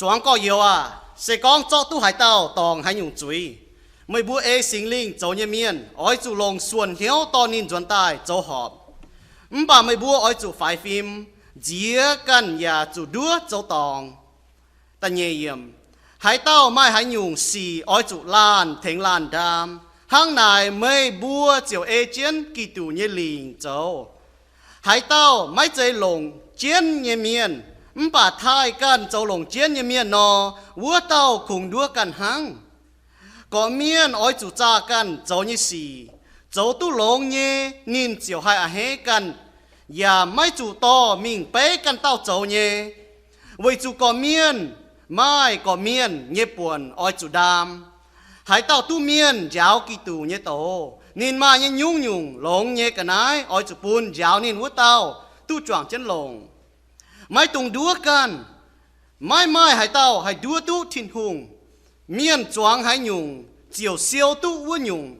Zuangx gorx-youz aac, se gorngv zorqv duqv haaix dauh dorngc haaix nyungc zuiz, meih mbuo ei Singx Lingh zoux nyei mienh oix zuqc longc suonc hnyouv dorh ninh nzuonx daaih zoux horpc. Mv baac meih mbuo oix zuqc faix fim, nziex ganh yaac zuqc nduov zoux dorngc. Da'nyeic yiemc, haaix dauh maaih haaix nyungc sic oix zuqc laanh tengx laanh ndaam. Hnangv naaic meih mbuo ziouc ei jienv Giduc nyei lingc zoux. Haaix dauh maiv zeiz longc jienv nyei mienh, mv baac taaih ganh zoux longc jienv nyei mienh nor, wuov dauh kungx nduov ganh hnangv. Gorqv-mienh oix zuqc zaah ganh zoux nyei sic. Zoux duqv longx nyei, ninh ziouc haih a'hneiv ganh, yaac maiv zuqc dorh mingh beiv ganh dauh zoux nyei. Weic zuqc gorqv-mienh maaih gorqv-mienh nyei buonc oix zuqc ndaam. Haaix dauh duqv mienh njaaux Giduc nyei doz, ninh maaih nyei nyungc-nyungc longx nyei ga'naaiv oix zuqc bun njaaux ninh wuov dauh duqv juangc jienv longc. Maiv dungx nduov ganh. Maiv maaih haaix dauh haih nduov duqv Tin-Hungh. Mienh zuangx haaix nyungc, ziouc siou duqv wuov nyungc.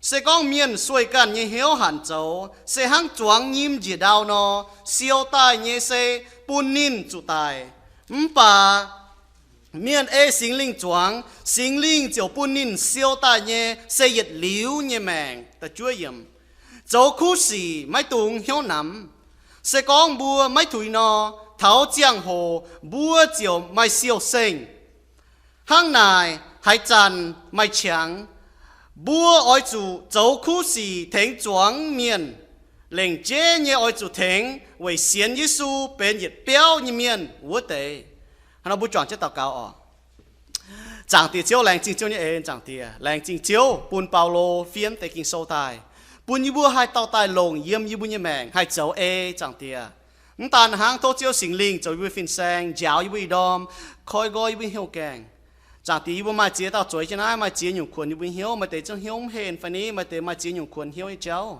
Se gorngv mienh sueih ganh nyei hnyouv hanc zoux, se hnangv zuangx nyim njiec ndau nor, siou daaih nyei se bun ninh zuqc daic. Mv baac mienh ei Singx Lingh zuangx, Singx Lingh ziouc bun ninh siou daaih nyei se yietc liuz nyei maengc. Zoux kuv sic maiv dungx hnyouv namx. Se gorngv mbuo maiv tuix nor, taux ziangh hoc mbuo ziouc maaih siou-sengh. Hnangv naaic, haaix zanc maaih qangx, mbuo oix zuqc zoux kuv sic tengx zuangx mienh. Lengc jeiv nyei oix zuqc tengx weic sienx Yesu benx yietc biauv nyei mienh wuov deix. Hnangv nor mbuo juangc jienv daux gaux oc. Zaangc Diex Ziouv, laengz zingh Ziouv nyei eix. Zaangc Diex, laengz zingh Ziouv bun Baulo fiev deix Ging-Sou daaih, bun yie mbuo haih dorh daaih longc yiem yie mbuo nyei maengc haih zoux ei. Zaangc Diex, mv daan hnangv, tov Ziouv Singx Lingh zoux yie mbuo fin-saeng, njaaux yie mbuo ih ndorm, koi nqoi yie mbuo hnyouv gaengh. Zaangc Diex, yie mbuo maaih ziex dauh zueiz jienv naaiv, maaih ziex nyungc kuonx yie mbuo hnyouv, maaih deix zungv hnyouv mv henh fai ni, maaih deix maaih ziex nyungc kuonx hnyouv nyei jauv.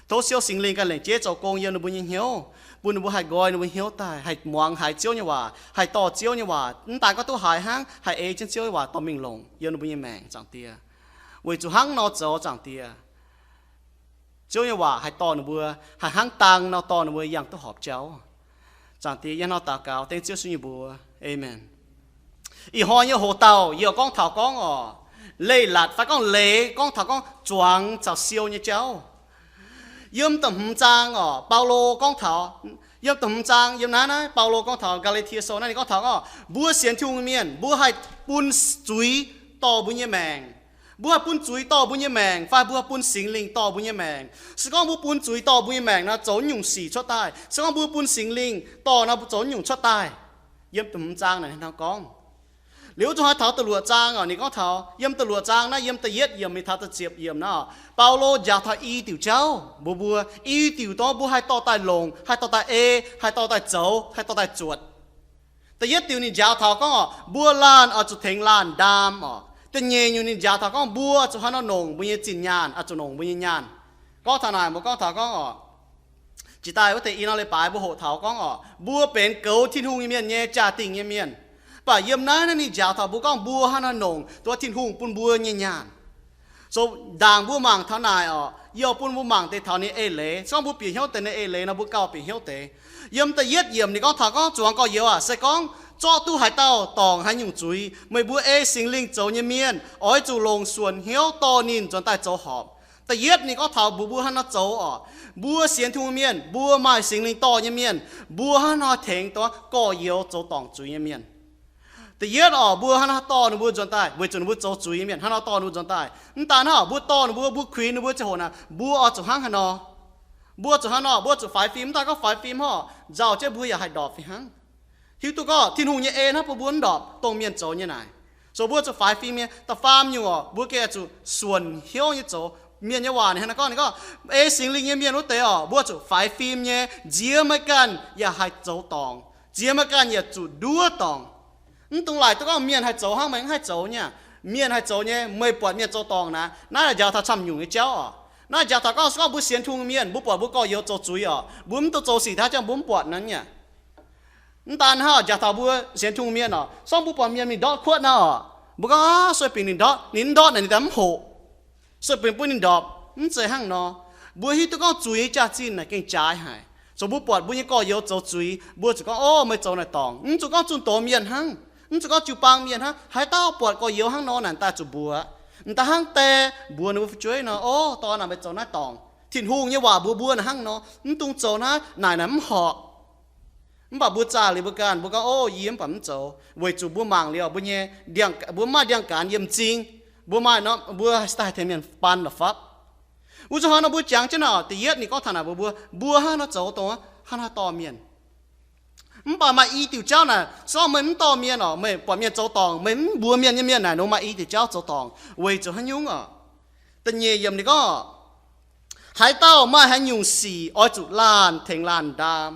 Tov Ziouv Singx Lingh ganh lengc jeiv zoux gong yiem ninh mbuo nyei hnyouv, bun ninh mbuo haih nqoi ninh mbuo hnyouv daaih, haih muangx haiz Ziouv nyei waac, haih dorh Ziouv nyei waac, mv daan gorngv duqv haiz hnangv, haih ei jienv Ziouv nyei waac dorh mingh longc yiem ninh mbuo nyei maengc, Zaangc Diex. Weic zuqc hnangv nor zoux, Zaangc Diex, Ziouv nyei waac haih dorh ninh mbuo, haih hnangv dang nor dorh ninh mbuo yangh duqv horpc jauv. Zaangc Diex, yie nor daux gaux dengv Ziouv Yesu nyei mbuox. Aamen. Ih hnoi nyei hoc dauh yie gorngv taux gorngv oc, leiz-latc fai gorngv leiz gorngv taux gorngv zuangx caux siou nyei jauv. Yiem da'hmz zaang oc, Baulo gorngv taux, yiem da'hmz zaang yiem naaiv, naaiv Baulo gorngv taux Gaa^laa^tie Sou naaiv, ninh gorngv taux gorngv mbuo sienx Tin-Hungh mienh, mbuo haih bun zuiz dorh mbuo nyei maengc. Mbuo haih bun zuiz dorh mbuo nyei maengc fai mbuo haih bun Singx Lingh dorh mbuo nyei maengc. Se gorngv mbuo bun zuiz dorh mbuo nyei maengc nor, zoux nyungc sic cuotv daaih? Se gorngv mbuo bun Singx Lingh dorh nor, zoux nyungc cuotv daaih? Yiem da'hmz zaang naaic hnangv gorngv. Liuz zuqc haaix taux da'luoqc zaang oc, ninh gorngv taux yiem da'luoqc zaang naaiv, yiem da'yietv yiemc mingh taux da'ziepc yiemc naaiv, Baulo njaaux taux i diuc jauv mbuox mbuo, i diuc dongh mbuo haih dorh daaih longc, haih dorh daaih ei, haih dorh daaih zoux, haih dorh daaih zuotc. Da'yietv diuc ninh njaaux taux gorngv oc, mbuo laanh oix zuqc tengx laanh ndaam oc. Da'nyeic nyungc ninh njaaux taux gorngv mbuo zuqc hnangv nor nongc mbuo nyei zinh nyaanh, oix zuqc nongc mbuo nyei nyaanh. Gorngv taux naaic, mbuo gorngv taux gorngv oc, jiex daaih wuov deix i norm leiz-baaix mbuo hoqc taux gorngv oc, mbuo benx goux Tin-Hungh nyei mienh nyei jaa-dingh nyei mienh. Mv baac yiem naaiv, naaiv ninh njaaux taux mbuo gorngv mbuo hnangv haaix nor nongc duqv Tin-Hungh bun mbuo nyei nyaanh. So ndaangc mbuo mangc taux naaic oc, yie bun mbuo mangc deix taux ninh eix leiz. Se gorngv mbuo bieqc hnyouv deix ninh eix leiz nor, mbuo gauh bieqc hnyouv deix. Yiem da'yietv yiemc ninh gorngv taux gorngv, zuangx gorx-youz aac, se gorngv zorqv duqv haaix dauh dorngc haaix nyungc zuiz, meih mbuo ei Singx Lingh zoux nyei mienh oix zuqc longc suonc hnyouv dorh ninh nzuonx daaih zoux horpc. Da'yietv ninh gorngv taux mbuox mbuo hnangv haaix nor zoux oc. Mbuo sienx Tin-Hungh mienh, mbuo maaih Singx Lingh dorh nyei mienh, mbuo hnangv haaix nor tengx duqv gorx-youz zoux dorngc zuiz nyei mienh. Da'yietv oc, mbuo hnangv haaix nor dorh ninh mbuo nzuonx daaih? Weic zuqc ninh mbuo zoux zuiz nyei mienh. Hnangv haaix nor dorh ninh mbuo nzuonx daaih? Mv daan hnangv oc, mbuo dorh ninh mbuo, mbuo kuinx ninh mbuo ziangh hoc naaic, mbuo oix zuqc hnangv haaix nor? Mbuo zuqc hnangv haaix nor? Mbuo zuqc faix fim. Mv daan gorngv faix fim hnangv oc, nzauh jienv mbuo yaac haih ndorpc fih hnangv. Hiuv duqv gorngv Tin-Hungh nyei en hnangv bun mbuo mv ndorpc dongh mienh zoux nyei naaic. So mbuo zuqc faix fim nyei. Da'faam nyungc oc, mbuo gengh zuqc suonc hnyouv nyei zoux. Mienh nyei waac ninh hnangv naaiv gorngv, ninh gorngv, ei Singx Lingh nyei mienh wuov deix oc, mbuo zuqc faix fim nyei, nziex meih ganh yaac haih zoux dorngc, nziex meih ganh yaac zuqc nduov dorngc. Mv dungx laaic duqv gorngv mienh haih zoux hnangv meih mv haih zoux nyei. Mienh haih zoux nyei, meih buatc mienh zoux dorngc naaic. Naaiv njaaux taux camv nyungc nyei jauv oc. Naaiv njaaux taux gorngv, se gorngv mbuo sienx Tin-Hungh mienh, mbuo buatc mbuo gorx-youz zoux zuiz oc, mbuo mv duqv zoux sic daaih, jangx mbuo mv buatc naaiv nyei. Mv daan hnangv, njaaux taux mbuo sienx Tin-Hungh mienh oc, se gorngv mbuo buatc mienh mingh ndortv kuotv naaiv oc, mbuo gorngv, aa, sueih binc ninh ndortv, ninh mv ndortv naaic ninh daaih mv hoqc. Sueih binc bun ninh ndorpc, mv zeiz hnangv nor. Mbuo hiuv duqv gorngv zuiz nyei jaax-zinh naaic gengh jaaix haic. Zoux mbuo buatc mbuo nyei gorx-youz zoux zuiz, mbuo zuqc gorngv, o, meih zoux naaic dorngc. Mv zuqc gorngv zunh doz mienh hnangv. Mv zeiz gorngv jiu-baang mienh hnangv, haaix dauh buatc gorx-youz hnangv nor naaic daaih zuqc mbuox. M'daaih hnangv die mbuox ninh mbuo fu'jueiv nor, O, dorn aac, meih zoux naaiv dorngc. Tin-Hungh nyei waac mbuox mbuo naaic hnangv nor, mv dungx zoux naaiv, naaic naaic mv horpc. Mv baac mbuo zaah liuz mbuo ganh, mbuo gorngv, O, yie mv baac mv zoux, weic zuqc mbuo mangc liuz mbuo nyei, mbuo maaih ndiangx-gaanx yiem m'zing, mbuo maaih nor, mbuo daaih haih tengx mienh baan la'fapv. Wuov zuqc hnangv nor mbuo jangx jienv naaic, da'yietv ninh gorngv taux naaic mbuo, mbuo hnangv haaix dorh mienh, hnangv haaix dorh mienh. Mv baac maaih i diuc jauv naaic, se gorngv meih mv dorh mienh oc, meih buatc mienh zoux dorngc, meih mv mbuox mienh nyei mienh naaic, nor maaih i diuc jauv zoux dorngc. Weic zuqc haaix nyungc oc? Da'nyeic yiemc ninh gorngv, haaix dauh maaih haaix nyungc sic oix zuqc laanh tengx laanh ndaam.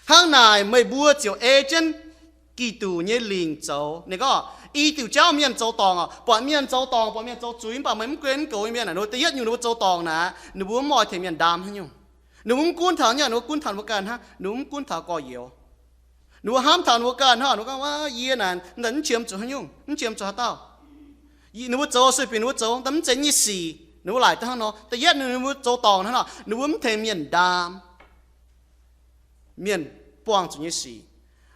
Hnangv naaic meih mbuo ziouc ei jienv Giduc nyei lingc zoux. Ninh gorngv i diuc jauv mienh zoux dorngc oc, buatc mienh zoux dorngc, buatc mienh zoux zuiz, mv baac meih mv gunv mv goux nyei mienh naaic, da'yietv nyungc ninh mbuo zoux dorngc naaic, ninh mbuo mv oix tengx mienh ndaam haaix nyungc. Ninh mbuo mv gunv taux nyei, ninh mbuo gunv taux ninh mbuo ganh hnangv, ninh mbuo mv gunv taux gorx-youz. Ninh mbuo hnamv taux ninh mbuo ganh hnangv, ninh mbuo gorngv, Yie naaic mv qiemx zuqc haaix nyungc, mv qiemx zuqc haaix dauh. Ninh mbuo zoux sueih bieqc ninh mbuo zoux daaih mv zeiz nyei sic, ninh mbuo laaic duqv hnangv nor. Da'yietv ninh mbuo zoux dorngc hnangv nor, ninh mbuo mv tengx mienh ndaam. Mienh buangh zuqc nyei sic.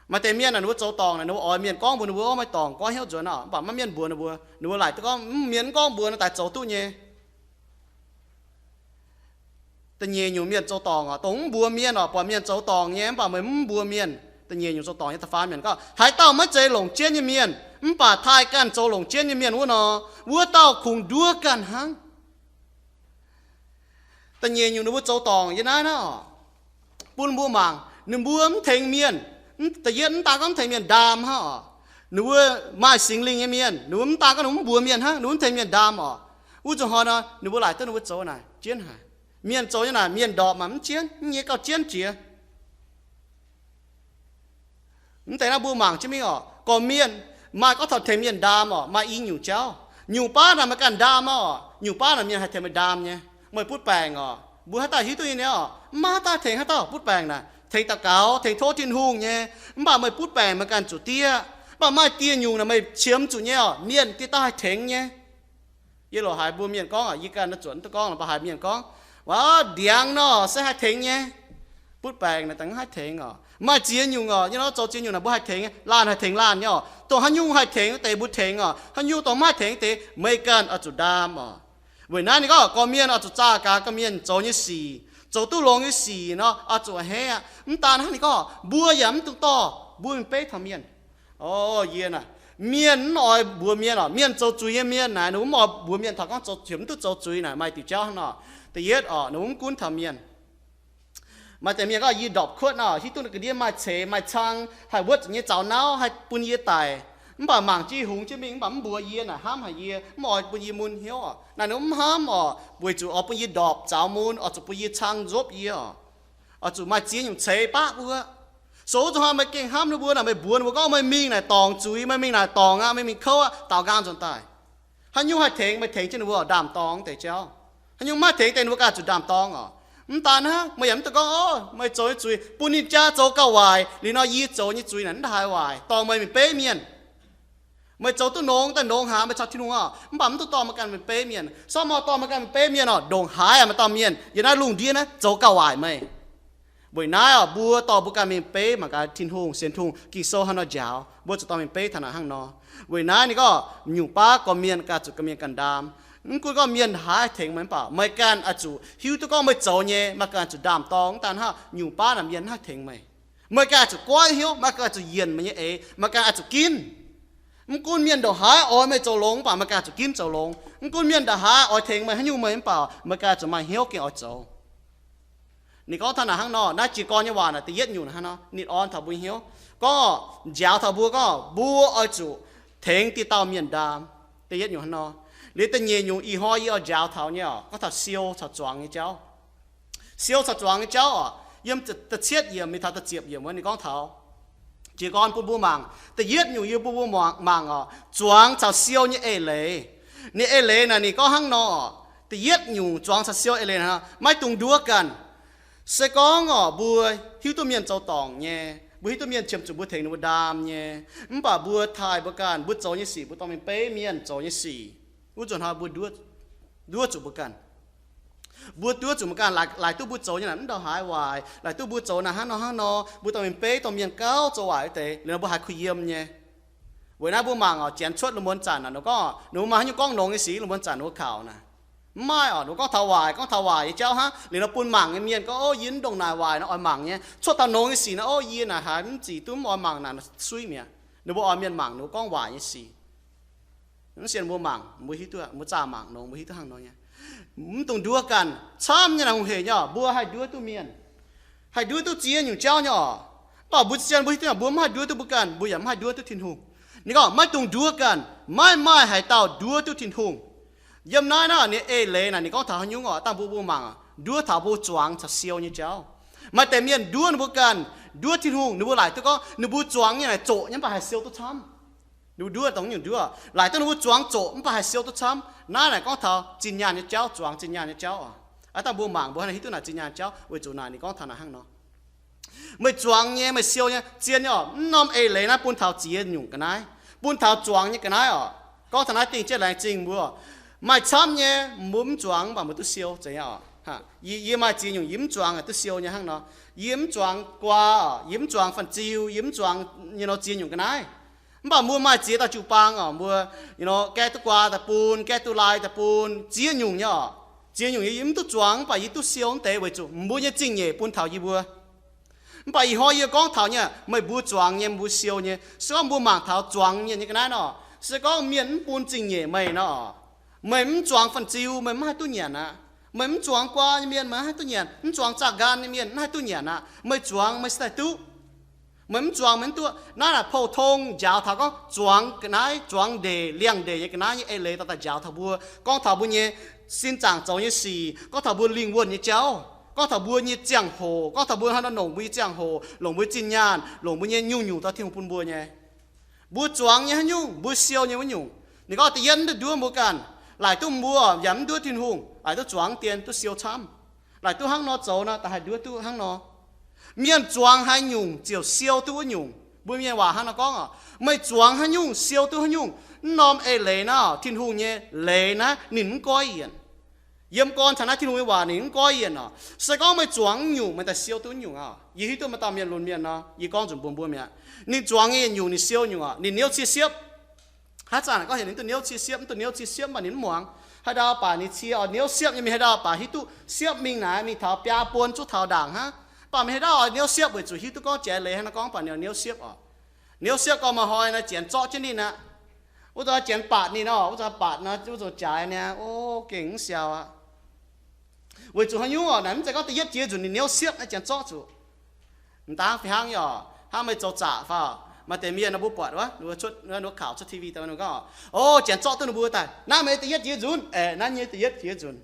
Maaih deix mienh naaic ninh mbuo zoux dorngc naaic, ninh mbuo oix mienh gorngv mbuox ninh mbuo, O, meih dorngc, goiv hnyouv nzuonx oc. Mv baac maiv mienh mbuox ninh mbuo, ninh mbuo laaic duqv gorngv, Mv, mienh mv gorngv mbuox nor daaih zoux duqv nyei. Da'nyeic nyungc mienh zoux dorngc oc, dongh mv mbuox mienh oc, buatc mienh zoux dorngc nyei, mv baac meih mv mbuox mienh. Da'nyeic nyungc zoux dorngc nyei. Da'faam mienh gorngv, haaix dauh maiv zeiz longc jienv nyei mienh, mv baac taaih ganh zoux longc jienv nyei mienh wuov nor, wuov dauh kungx nduov ganh hnangv. Da'nyeic nyungc ninh mbuo zoux dorngc yiem naaiv naaiv oc, bun mbuo mangc, ninh mbuo mv tengx mienh, da'yietv mv daan gorngv mv tengx mienh ndaam hnangv oc. Ninh mbuo maaih Singx Lingh nyei mienh, ninh mbuo mv daan gorngv ninh mbuo mv mbuox mienh hnangv, ninh mbuo mv tengx mienh ndaam oc. Wuov zuqc hnoi nor, ninh mbuo laaic duqv ninh mbuo zoux naaic jienv haic. Mienh zoux nyei naaic, mienh ndorpc maac mv jienv, mv nyei gauh jienv jiex. Mv deix naaiv mbuo mangc jienv mingh oc, gorqv-mienh maaih gorngv taux tengx mienh ndaam oc, maaih i nyungc jauv. Nyungc baav naaic meih ganh ndaam oc, nyungc baav naaic mienh haih tengx meih ndaam nyei. Meih butv baengc oc, mbuo haaix dauh hiuv duqv nyei oc, mv maaih haaix dauh tengx haaix dauh. Butv baengc naaic tengx daux gaux, tengx tov Tin-Hungh nyei. Mv baac meih butv baengc meih ganh zuqc diev. Mv baac maaih dieh nyungc naaic meih qiemx zuqc nyei oc, mienh dieh dauh haih tengx nyei. Yie loc haiz mbuo mienh gorngv oc, yie ganh zuotc mv duqv gorngv, mv baac haiz mienh gorngv, Waac, ndiangx nor se haih tengx nyei. Butv baengc naaic daaih mv haih tengx oc. Maaih ziex nyungc oc, nyei nor zoux ziex nyungc naaic mbuo haih tengx, laanh haih tengx laanh nyei oc. Dongh haaix nyungc haih tengx deix mbuo tengx oc, haaix nyungc dongh mv haih tengx deix meih ganh oix zuqc ndaam oc. Weic naaiv ninh gorngv gorqv-mienh oix zuqc zaah gaax gorqv-mienh zoux nyei sic, zoux duqv longx nyei sic nor oix zuqc a'hneiv aqv. Mv daan hnangv, ninh gorngv mbuo yaac mv dungx dorh mbuo mingh beiv taux mienh. O, yie naaic, mienh mv oix mbuox mienh oc, mienh zoux zuiz nyei mienh naaic, ninh mbuo mv oix mbuox mienh taux gorngv zoux, mv duqv zoux zuiz naaic maaih diuc jauv hnangv nor. Da'yietv oc, ninh mbuo mv gunv taux mienh. Maaih deix mienh gorngv, Yie ndorpc kuotv nor, hiuv duqv ninh ga'ndiev maaih ceix maaih cang, haih wuotv zuqc nyei zaux nauv, haih bun yie daic. Mv baac mangc jienv hungx jienv mingh, mv baac mv mbuox yie naaic, hnamv haic yie, mv oix bun yie mun hnyouv oc. Naaic ninh mv hnamv oc, weic zuqc oix bun yie ndorpc zaux mun, oix zuqc bun yie cang nzopv yie oc, oix zuqc maaih ziex nyungc ceix baqv wuov. So wuov zuqc hnoi meih gengh hnamv ninh mbuo naaic, meih mbuox ninh mbuo gorngv, Meih mingh naaic dorngc zuiz, meih mingh naaic dorngc aqv, meih mingh kouv aqv, daaux nqaang nzuonx daaih. Haaix nyungc haih tengx meih, tengx jienv ninh mbuo ndaam-dorng deix jauv. Haaix nyungc mv haih tengx deix, ninh mbuo ganh zuqc ndaam-dorng oc. Mv daan hnangv, meih yaac mv dungx gorngv, O, meih zoux nyei zuiz bun ninh jaa zoux gauh waaic, liuz nor yie zoux nyei zuiz naaic mv haih waaic, dorh meih mingh beiv mienh. Meih zoux duqv nongx daaih nongx haaix, meih caux Tin-Hungh oc, mv baac mv dungx dorh meih ganh mingh beiv mienh. Sortv meih dorh meih ganh mingh beiv mienh oc, ndongc haaix meih dorh mienh yiem naaiv lungh ndiev naaiv zoux gauh waaic meih. Weic naaiv oc, mbuo dorh mbuo ganh mingh beiv mangc gaax Tin-Hungh, sienx Tin-Hungh, Ging-Sou haaix nor njaaux, mbuo zuqc dorh mingh beiv taux naaic hnangv nor. Weic naaiv ninh gorngv nyungc baav gorqv-mienh ganh zuqc gorqv-mienh ganh ndaam. Mv gunv gorngv mienh haaix tengx meih mv baac meih ganh oix zuqc hiuv duqv gorngv meih zoux nyei, meih ganh zuqc ndaam-dorng. Mv daan hnangv, nyungc baav naaic mienh mv haih tengx meih. Meih ganh oix zuqc goiv hnyouv, meih ganh oix zuqc yienc meih nyei eix, meih ganh oix zuqc ginv. Mv gunv mienh ndongc haaix oix meih zoux longx mv baac meih ganh oix zuqc ginv zoux longx. Mv gunv mienh ndongc haaix oix tengx meih haaix nyungc meih mv baac meih ganh oix zuqc maaih hnyouv gengh oix zoux. Ninh gorngv taux naaic hnangv nor, naaiv jiez gorn nyei waac naaic da'yietv nyungc hnangv nor, ninh orn taux mbuo hnyouv, gorngv njaaux taux mbuo gorngv mbuo oix zuqc tengx dieh dauh mienh ndaam. Da'yietv nyungc hnangv nor. Liuz da'nyeic nyungc ih hnoi yie oix njaaux taux nyei oc, gorngv taux siou caux zuangx nyei jauv. Siou caux zuangx nyei jauv oc, yiem da'cietv yiemc mingh taux da'ziepc yiemc wuov ninh gorngv taux, jiez gorn bun mbuo mangc. Da'yietv nyungc yie bun mbuo mangc oc, zuangx caux siou nyei eix leiz. Ninh eix leiz naaic ninh gorngv hnangv nor oc, da'yietv nyungc zuangx caux siou eix leiz naaic, maiv dungx nduov ganh. Se gorngv oc mbuo hiuv duqv mienh zoux dorngc nyei, mbuo hiuv duqv mienh qiemx zuqc mbuo tengx ninh mbuo ndaam nyei, mv baac mbuo taaih mbuo ganh, mbuo zoux nyei sic mbuo dorh mingh beiv mienh zoux nyei sic, wuov zuqc hnoi mbuo nduov, nduov zuqc mbuo ganh. Mbuo nduov zuqc mbuo ganh, laaic duqv mbuo zoux nyei naaic mv ndongc haaix waaic, laaic duqv mbuo zoux naaic hnangv nor hnangv nor, mbuo dorh mingh beiv dongh mienh gauh zoux waaic wuov deix, liuz nor mbuo haiz kuh yiem nyei. Weic naaiv mbuo mangc oc, janx cuotv lungh muonz zanc naaic, ninh gorngv, ninh mbuo maaih haaix nyungc gorngv longx nyei sic lungh muonz zanc ninh mbuo kaux naaic? Mv maaih oc. Ninh mbuo gorngv taux waaic, gorngv taux waaic nyei jauv hnangv. Liuz nor bun mangc nyei mienh gorngv, Ov, yie mv ndongc naaic waaic nor, oix mangc nyei. Cuotv taux longx nyei sic nor, Ov, yie naaic haiz mv zic duqv, mv oix mangc naaic, suiv mi'aqv. Ninh mbuo oix mienh mangc ninh mbuo gorngv waaic nyei sic. Mv sienx mbuo mangc, mbuo hiuv duqv, mbuo zaah mangc longx, mbuo hiuv duqv hnangv nor nyei. Mv dungx nduov ganh. Camv nyei naaic hungh heic nyei oc, mbuo haih nduov duqv mienh, haih nduov duqv ziex nyungc jauv nyei oc. Mv baac mbuo zien mbuo hiuv duqv, mbuo mv haih nduov duqv mbuo ganh, mbuo yaac mv haih nduov duqv Tin-Hungh. Ninh gorngv maiv dungx nduov ganh, maiv maaih haaix dauh nduov duqv Tin-Hungh. Yiem naaiv naaiv ninh eix leiz naaic ninh gorngv taux haaix nyungc oc, dangh mbuo mbuo mangc, nduov taux mbuo zuangx caux siou nyei jauv. Maaih deix mienh nduov ninh mbuo ganh, nduov Tin-Hungh, ninh mbuo laaic duqv gorngv ninh mbuo zuangx nyei naaic zoqc nyei mv baac haih siou duqv camv. Ninh mbuo nduov dongh nyungc nduov, laaic duqv ninh mbuo zuangx zoqc mv baac haih siou duqv camv. Naaiv naaic gorngv taux zinh nyaanh nyei jauv, zuangx zinh nyaanh nyei jauv oc. Aav dangh mbuo mangc mbuo hnangv naaic hiuv duqv naaic zinh nyaanh jauv, weic zuqc naaic ninh gorngv taux naaic hnangv nor. Meih zuangx nyei, meih siou nyei, zien nyei oc. Mv norm eix leiz naaiv bun taux ziex nyungc ga'naaiv, bun taux zuangx nyei ga'naaiv oc. Gorngv taux naaiv dingh jienv laengz zingh mbuo. Maaih camv nyei mbuo mv zuangx mv baac mbuo duqv siou, zeiz nyei oc. Yie, yie maaih ziex nyungc yie mv zuangx duqv siou nyei hnangv nor. Yie mv zuangx guaa oc, yie mv zuangx fan-ziu, yie mv zuangx nyei nor ziex nyungc ga'naaiv. Mv baac mbuo maaih ziex dauh jiu-baang oc, mbuo nyei nor gaeqv duqv guaa daaih bun, gaeqv duqv lai daaih bun, ziex nyungc nyei oc. Ziex nyungc nyei yie mv duqv zuangx mv baac yie duqv siou wuov deix weic zuqc mbuo nyei zingh nyeic bun taux yie mbuo. Mv baac ih hnoi yie gorngv taux nyei, meih mbuo zuangx nyei, mbuo siou nyei. Se gorngv mbuo mangc taux zuangx mienh nyei ga'naaiv nor, se gorngv mienh mv bun zingh nyeic meih nor, meih mv zuangx fan-ziu, meih mv haih duqv nyanc aqv. Meih mv zuangx guaa nyei mienh, meih mv haih duqv nyanc. Mv zuangx zaah nqaan nyei mienh mv haih duqv nyanc aqv. Meih zuangx meih se daaih duqv. Meih mv zuangx meih mv duqv. Naaiv naaic pou-tong njaaux taux gorngv zuangx ga'naaiv, zuangx ndeic, liangx-ndeic nyei ga'naaiv nyei eix leiz daaih njaaux taux mbuo, gorngv taux mbuo nyei sin zaangc zoux nyei sic, gorngv taux mbuo lingh wuonh nyei jauv, gorngv taux mbuo nyei ziangh hoc, gorngv taux mbuo hnangv nor longc mbuo nyei ziangh hoc, longc mbuo zinh nyaanh, longc mbuo nyei nyungc-nyungc daaih Tin-Hungh bun mbuo nyei. Mbuo zuangx nyei haaix nyungc, mbuo siou nyei wuov nyungc. Ninh gorngv da'yietv mv duqv nduov mbuo ganh, laaic duqv mbuo yaac mv nduov Tin-Hungh, laaic duqv zuangx dien duqv siou camv. Laaic duqv hnangv nor zoux nor, da'haih nduov duqv hnangv nor. Mienh zuangx haaix nyungc ziouc siou duqv wuov nyungc. Mbuo mienh waac hnangv nor gorngv oc, meih zuangx haaix nyungc siou duqv haaix nyungc. Mv norm eix leiz naaiv, Tin-Hungh nyei leiz naaiv ninh mv goiv yienc. Yiem gorn taux naaiv Tin-Hungh nyei waac ninh mv goiv yienc oc. Se gorngv meih zuangx nyungc meih daaih siou duqv nyungc oc. Yie hiuv duqv maaih dauh mienh lunx mienh nor, yie gorngv nzunc mbuox mbuo mi'aqv. Ninh zuangx nyei nyungc ninh siou nyungc oc, ninh niouv cie siepv. Haaix zanc gorngv heuc ninh duqv niouv cie siepv, mv duqv niouv cie siepv mv baac ninh mv muangx. Haaix ndau baac ninh cie oix niouv siepv nyei, mingh haaix ndau baac hiuv duqv siepv mingh naaic mingh taux biaa buon zuqc taux ndaangc hnangv. Mv baac mingh haaix ndau oix niouv siepv weic zuqc hiuv duqv gorngv jaaix leiz hnangv nor gorngv baac ninh oix niouv siepv oc. Niouv siepv gorngv maaih hnoi naaiv janx zorqv jienv ninh aqv. Wuov zanc janx batc ninh oc, wuov zanc batc naaiv, wuov zanc jaaix ninh aqv, o, gengh mv siau aqv. Weic zuqc haaix nyungc oc, naaic mv zeiz gorngv da'yietv jiex nzunc ninh niouv siepv naaiv janx zorqv zuqc. M'dangv fih hnangv nyei oc, hnangv meih zoux zaqc fai, maaih deix mienh nor mbuo buatc wuov, cuotv, wuov kaux cuotv T V daaih gorngv, o, janx zorqv duqv ninh mbuo daaih, naaiv meih da'yietv jiex nzunc, aeqv, naaiv nyei da'yietv jiex nzunc.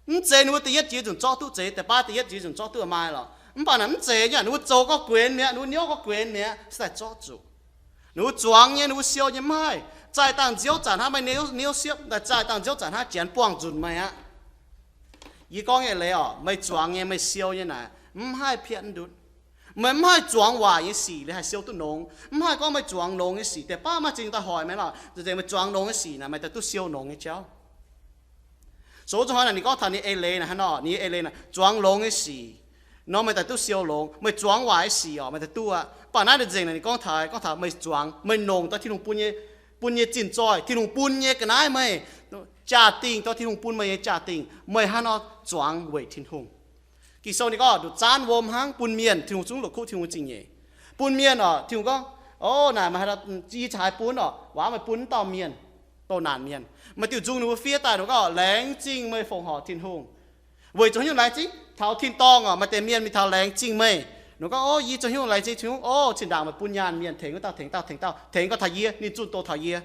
Mv zeiz ninh mbuo da'yietv jiex nzunc zorqv duqv, zeiz deix baav da'yietv jiex nzunc zorqv duqv maaih lorqc. Mv baac naaic mv zeiz nyei, ninh mbuo zoux gorngv guenx mi'aqv, ninh mbuo niouv gorngv guenx mi'aqv, se daaih zorqv zuqc. Ninh mbuo zuangx nyei, ninh mbuo siou nyei mv haih. Zaaih dangh nziouv zanc hnangv meih niouv, niouv siepv, daaih zaaih dangh nziouv zanc hnangv janx buangh nzunc meih aqv. Yie gorngv nyei leiz oc, meih zuangx nyei, meih siou nyei naaic, mv haih piatv ndutv. Meih mv haih zuangx waaic nyei sic liuz haih siou duqv longx. Mv haih gorngv meih zuangx longx nyei sic, deix baav maaih ziex nyungc daaih hoic meih lorqc. Zeiz meih zuangx longx nyei sic naaic, meih daaih duqv siou longx nyei jauv. So wuov zanc hnoi naaic ninh gorngv taux ninh eix leiz naaic hnangv nor, ninh eix leiz naaic zuangx longx nyei sic nor, meih daaih duqv siou longx. Meih zuangx waaic nyei sic oc, meih daaih duqv aqv. Mv baac naaiv deix nzengc naaic ninh gorngv taux, gorngv taux meih zuangx, meih longc daaih Tin-Hungh bun nyei, bun nyei zinh zoih, Tin-Hungh bun nyei ga'naaiv meih, jaa-dingh, dongh Tin-Hungh bun meih nyei jaa-dingh, meih hnangv nor zuangx weic Tin-Hungh. Ging-Sou ninh gorngv nduqc zaanv wuom hnangv bun mienh, Tin-Hungh zungv la'kuqv Tin-Hungh zingh nyeic. Bun mienh oc, Tin-Hungh gorngv, o, naaic meih haaix dauh, yie caux haaix bun oc, waac meih bun wuov dauh mienh, douh naanc mienh. Maaih diuh nzung ninh mbuo fiev daaih, ninh gorngv, laengz zingh meih fongc horc Tin-Hungh. Weic zuqc haaix nyungc laengz zingh? Taux tin-dorngh oc, maaih deix mienh mingh taux laengz zingh meih. Ninh gorngv, o, yie zoux haaix nyungc laengz zingh Tin-Hungh? O, zinh ndaangc meih bun nyaanh mienh tengx wuov dauh, tengx dauh, tengx dauh, tengx gorngv taux yie, ninh zunh doz taux yie.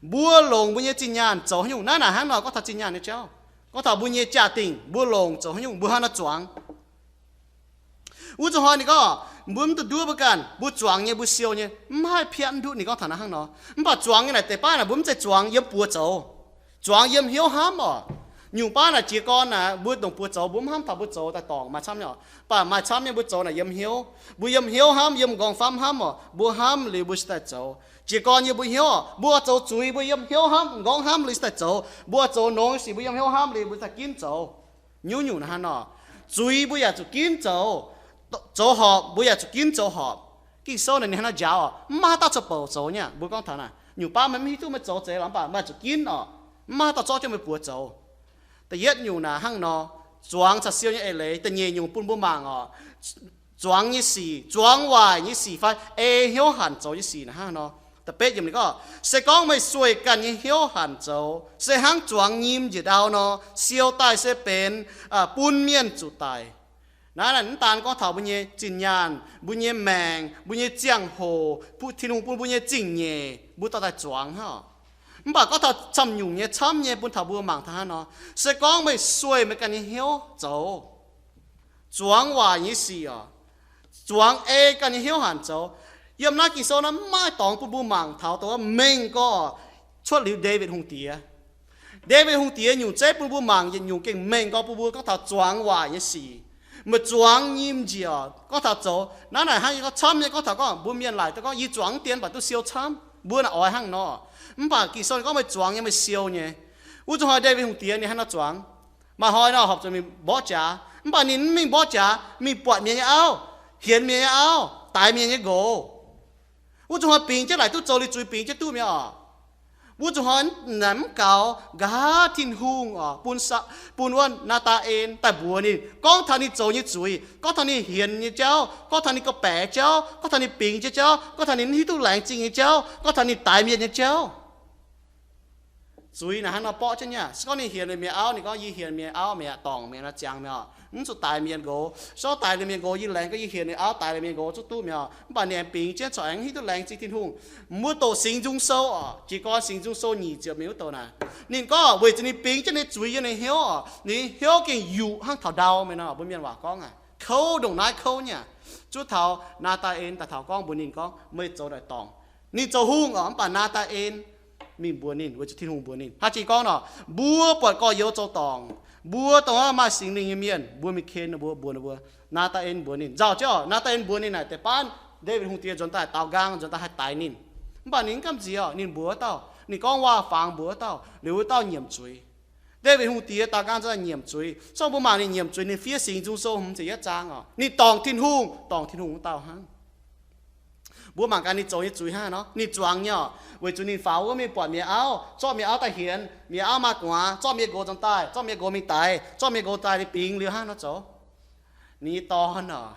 Mbuo longc mbuo nyei zinh nyaanh zoux haaix nyungc? Naaiv naaic hnangv nor gorngv taux zinh nyaanh nyei jauv, gorngv taux mbuo nyei jaa-dingh, mbuo longc zoux haaix nyungc, mbuo hnangv naaiv zuangx. Wuov zanc hnoi ninh gorngv, mbuo mv duqv nduov mbuo ganh, mbuo zuangx nyei, mbuo siou nyei, mv haih piatv ndutv. Ninh gorngv taux naaiv hnangv nor. Mv baac zuangx nyei naaic deix baav naaic mbuo mv zeiz zuangx yiem buoz zoux. Zuangx yiem hnyouv hnamv oc. Nyungc baav naaic jiez gorn naaic mbuo ndongc buoz zoux, mbuo mv hnamv taux mbuo zoux daaih dorngc, maaih camv nyei oc. Mv baac maaih camv nyei mbuo zoux naaic yiem hnyouv. Mbuo yiem hnyouv hnamv, yiem m'nqorngv famv hnamv oc. Mbuo hnamv liuz mbuo cingx daaih zoux. Jiez gorn yie mbuo hnyouv oc, mbuo oix zoux zuiz, mbuo yiem hnyouv hnamv, m'nqorngv hnamv liuz cingx daaih zoux. Mbuo oix zoux longx nyei sic, mbuo yiem hnyouv hnamv liuz mbuo cingx daaih ginv zoux. Nyungc-nyungc naaiv hnangv nor, zuiz mbuo yaac zuqc ginv zoux, zoux horpc mbuo yaac zuqc ginv zoux horpc. Ging-Sou naaic ninh hnangv naaiv njaaux oc, mv maaih haaix dauh cuotv bouc zoux nyei. Mbuo gorngv taux naaic, nyungc baav meih mv hiuv duqv meih zoux zeiz lorqc, mv baac maaih zuqc ginv oc, mv maaih haaix dauh zorqv jienv meih buoz zoux. Da'yietv nyungc naaic hnangv nor, zuangx caux siou nyei eix leiz. Da'nyeic nyungc bun mbuo mangc oc, zuangx nyei sic, zuangx waaic nyei sic fai ei hnyouv hanc zoux nyei sic naaic hnangv nor. Da'betv yiemc ninh gorngv, se gorngv meih sueih ganh nyei hnyouv hanc zoux, se hnangv zuangx nyim njiec ndau nor, siou daaih se benx bun mienh zuqc daic. Naaiv, naaiv mv daan gorngv taux mbuo nyei zinh nyaanh, mbuo nyei maengc, mbuo nyei ziangh hoc, Tin-Hungh bun mbuo nyei zingh nyeic, mbuo dorh daaih zuangx hnangv. Mv baac gorngv taux camv nyungc nyei, camv nyei bun taux mbuo mangc taux hnangv nor, se gorngv meih sueih meih ganh nyei hnyouv zoux, zuangx waaic nyei sic oc, zuangx ei ganh nyei hnyouv hanc zoux. Yiem naaiv Ging-Sou naaiv mv maaih dorngx bun mbuo mangc taux dongh wuov mengh gorx cuotv liuz Ndaawitv Hungh Diex. Ndaawitv Hungh Diex nyungc zeiv bun mbuo mangc yietc nyungc gengh mengh gorx bun mbuo gorngv taux zuangx waaic nyei sic. Meih zuangx nyim njiec oc, gorngv taux zoux naaiv naaic hnangv yie gorngv camv nyei, gorngv taux gorngv mbuo mienh laaic duqv gorngv yie zuangx mv dien, mv baac duqv siou camv. Mbuo naaic oix hnangv nor. Mv baac Ging-Sou gorngv meih zuangx nyei, meih siou nyei. Wuov zuqc hnoi Ndaawitv Hungh Diex ninh hnangv nor zuangx. Maaih hnoi nor horpc zuqc mingh mborqv jaax, mv baac ninh mv mingh mborqv jaax, mingh buatc mienh nyei auv, hienx mienh nyei auv, daix mienh nyei nqox. Wuov zuqc hnoi bingx jienv laaic duqv zoux liuz zuiz bingx jienv duqv mi'aqv oc. Wuov zuqc hnoi naaic mv gaux, nqa'haav Tin-Hungh oc bun, bun wuov Naa^taa^en daaih mbuox ninh, gorngv taux ninh zoux nyei zuiz, gorngv taux ninh hienx nyei jauv, gorngv taux ninh gauh baeqc jauv, gorngv taux ninh bingx jienv jauv, gorngv taux ninh mv hiuv duqv laengz zingh nyei jauv, gorngv taux ninh daix mienh nyei jauv. Zuiz naaic hnangv nor borqv jienv nyei aqv. Se gorngv ninh hienx mienh auv, ninh gorngv, yie hienx mienh auv mi'aqv, dorngc mienh nor ziangx mi'aqv, mv zuqc daix mienh nqox. Se gorngv daix liuz mienh nqox, yie laengz gorngv yie hienx ninh auv daix liuz mienh nqox zuqc duqv mi'aqv. Mv baac ninh aengx bingx jienv corc aengx mv hiuv duqv laengz zingh Tin-Hungh. Mbuo doqc Singx Nzung Sou oc, jiez gorn Singx Nzung Sou nyic ziepc mingh wuov douc naaic, ninh gorngv weic zuqc ninh bingx jienv ninh zuiz yiem ninh hnyouv oc, ninh hnyouv gengh yuqc hnangv taux ndau mingh nor. Mbuo mienh waac gorngv aqv, kouv ndongc naaiv kouv nyei aqv. Zuov taux Naa^taa^en daaih taux gorngv mbuox ninh gorngv, meih zoux naaic dorngc. Ninh zoux hungh oc, mv baac Naa^taa^en mingh mbuox ninh weic zuqc Tin-Hungh mbuox ninh. Haaix jiex gorngv nor, mbuo buatc gorx-youz zoux dorngc, mbuo dongh maaih Singx Lingh nyei mienh, mbuo mingh ken ninh mbuo, mbuox ninh mbuo. Naa^taa^en mbuox ninh nzauh jienv oc. Naa^taa^en mbuox ninh naaic deix baav Ndaawitv Hungh Diex nzuonx daaih daaux nqaang, nzuonx daaih haih daix ninh. Mv baac ninh mv gamh nziex oc, ninh mbuox dauh, ninh gorngv waac-fangx mbuox dauh, liuz wuov dauh nyiemc zuiz. Ndaawitv Hungh Diex daaux nqaang nzuonx daaih nyiemc zuiz. Zorqv mbuo mangc ninh nyiemc zuiz, ninh fiev Singx Nzung Sou hmz ziepc yietv zaang oc, ninh dorngc Tin-Hungh, dorngc Tin-Hungh wuov dauh hnangv. Mbuo mangc gaax ninh zoux nyei zuiz hnangv nor. Ninh zuangx nyei oc, weic zuqc ninh faaux wuov mingh buatc mienh auv, zorqv mienh auv daaih hienx, mienh auv maaih gu'nguaaz, zorqv mienh nqox nzuonx daaih, zorqv mienh nqox mingh daix, zorqv mienh nqox daaih ninh bingx liuz hnangv nor zoux. Ninh nyei dorn oc,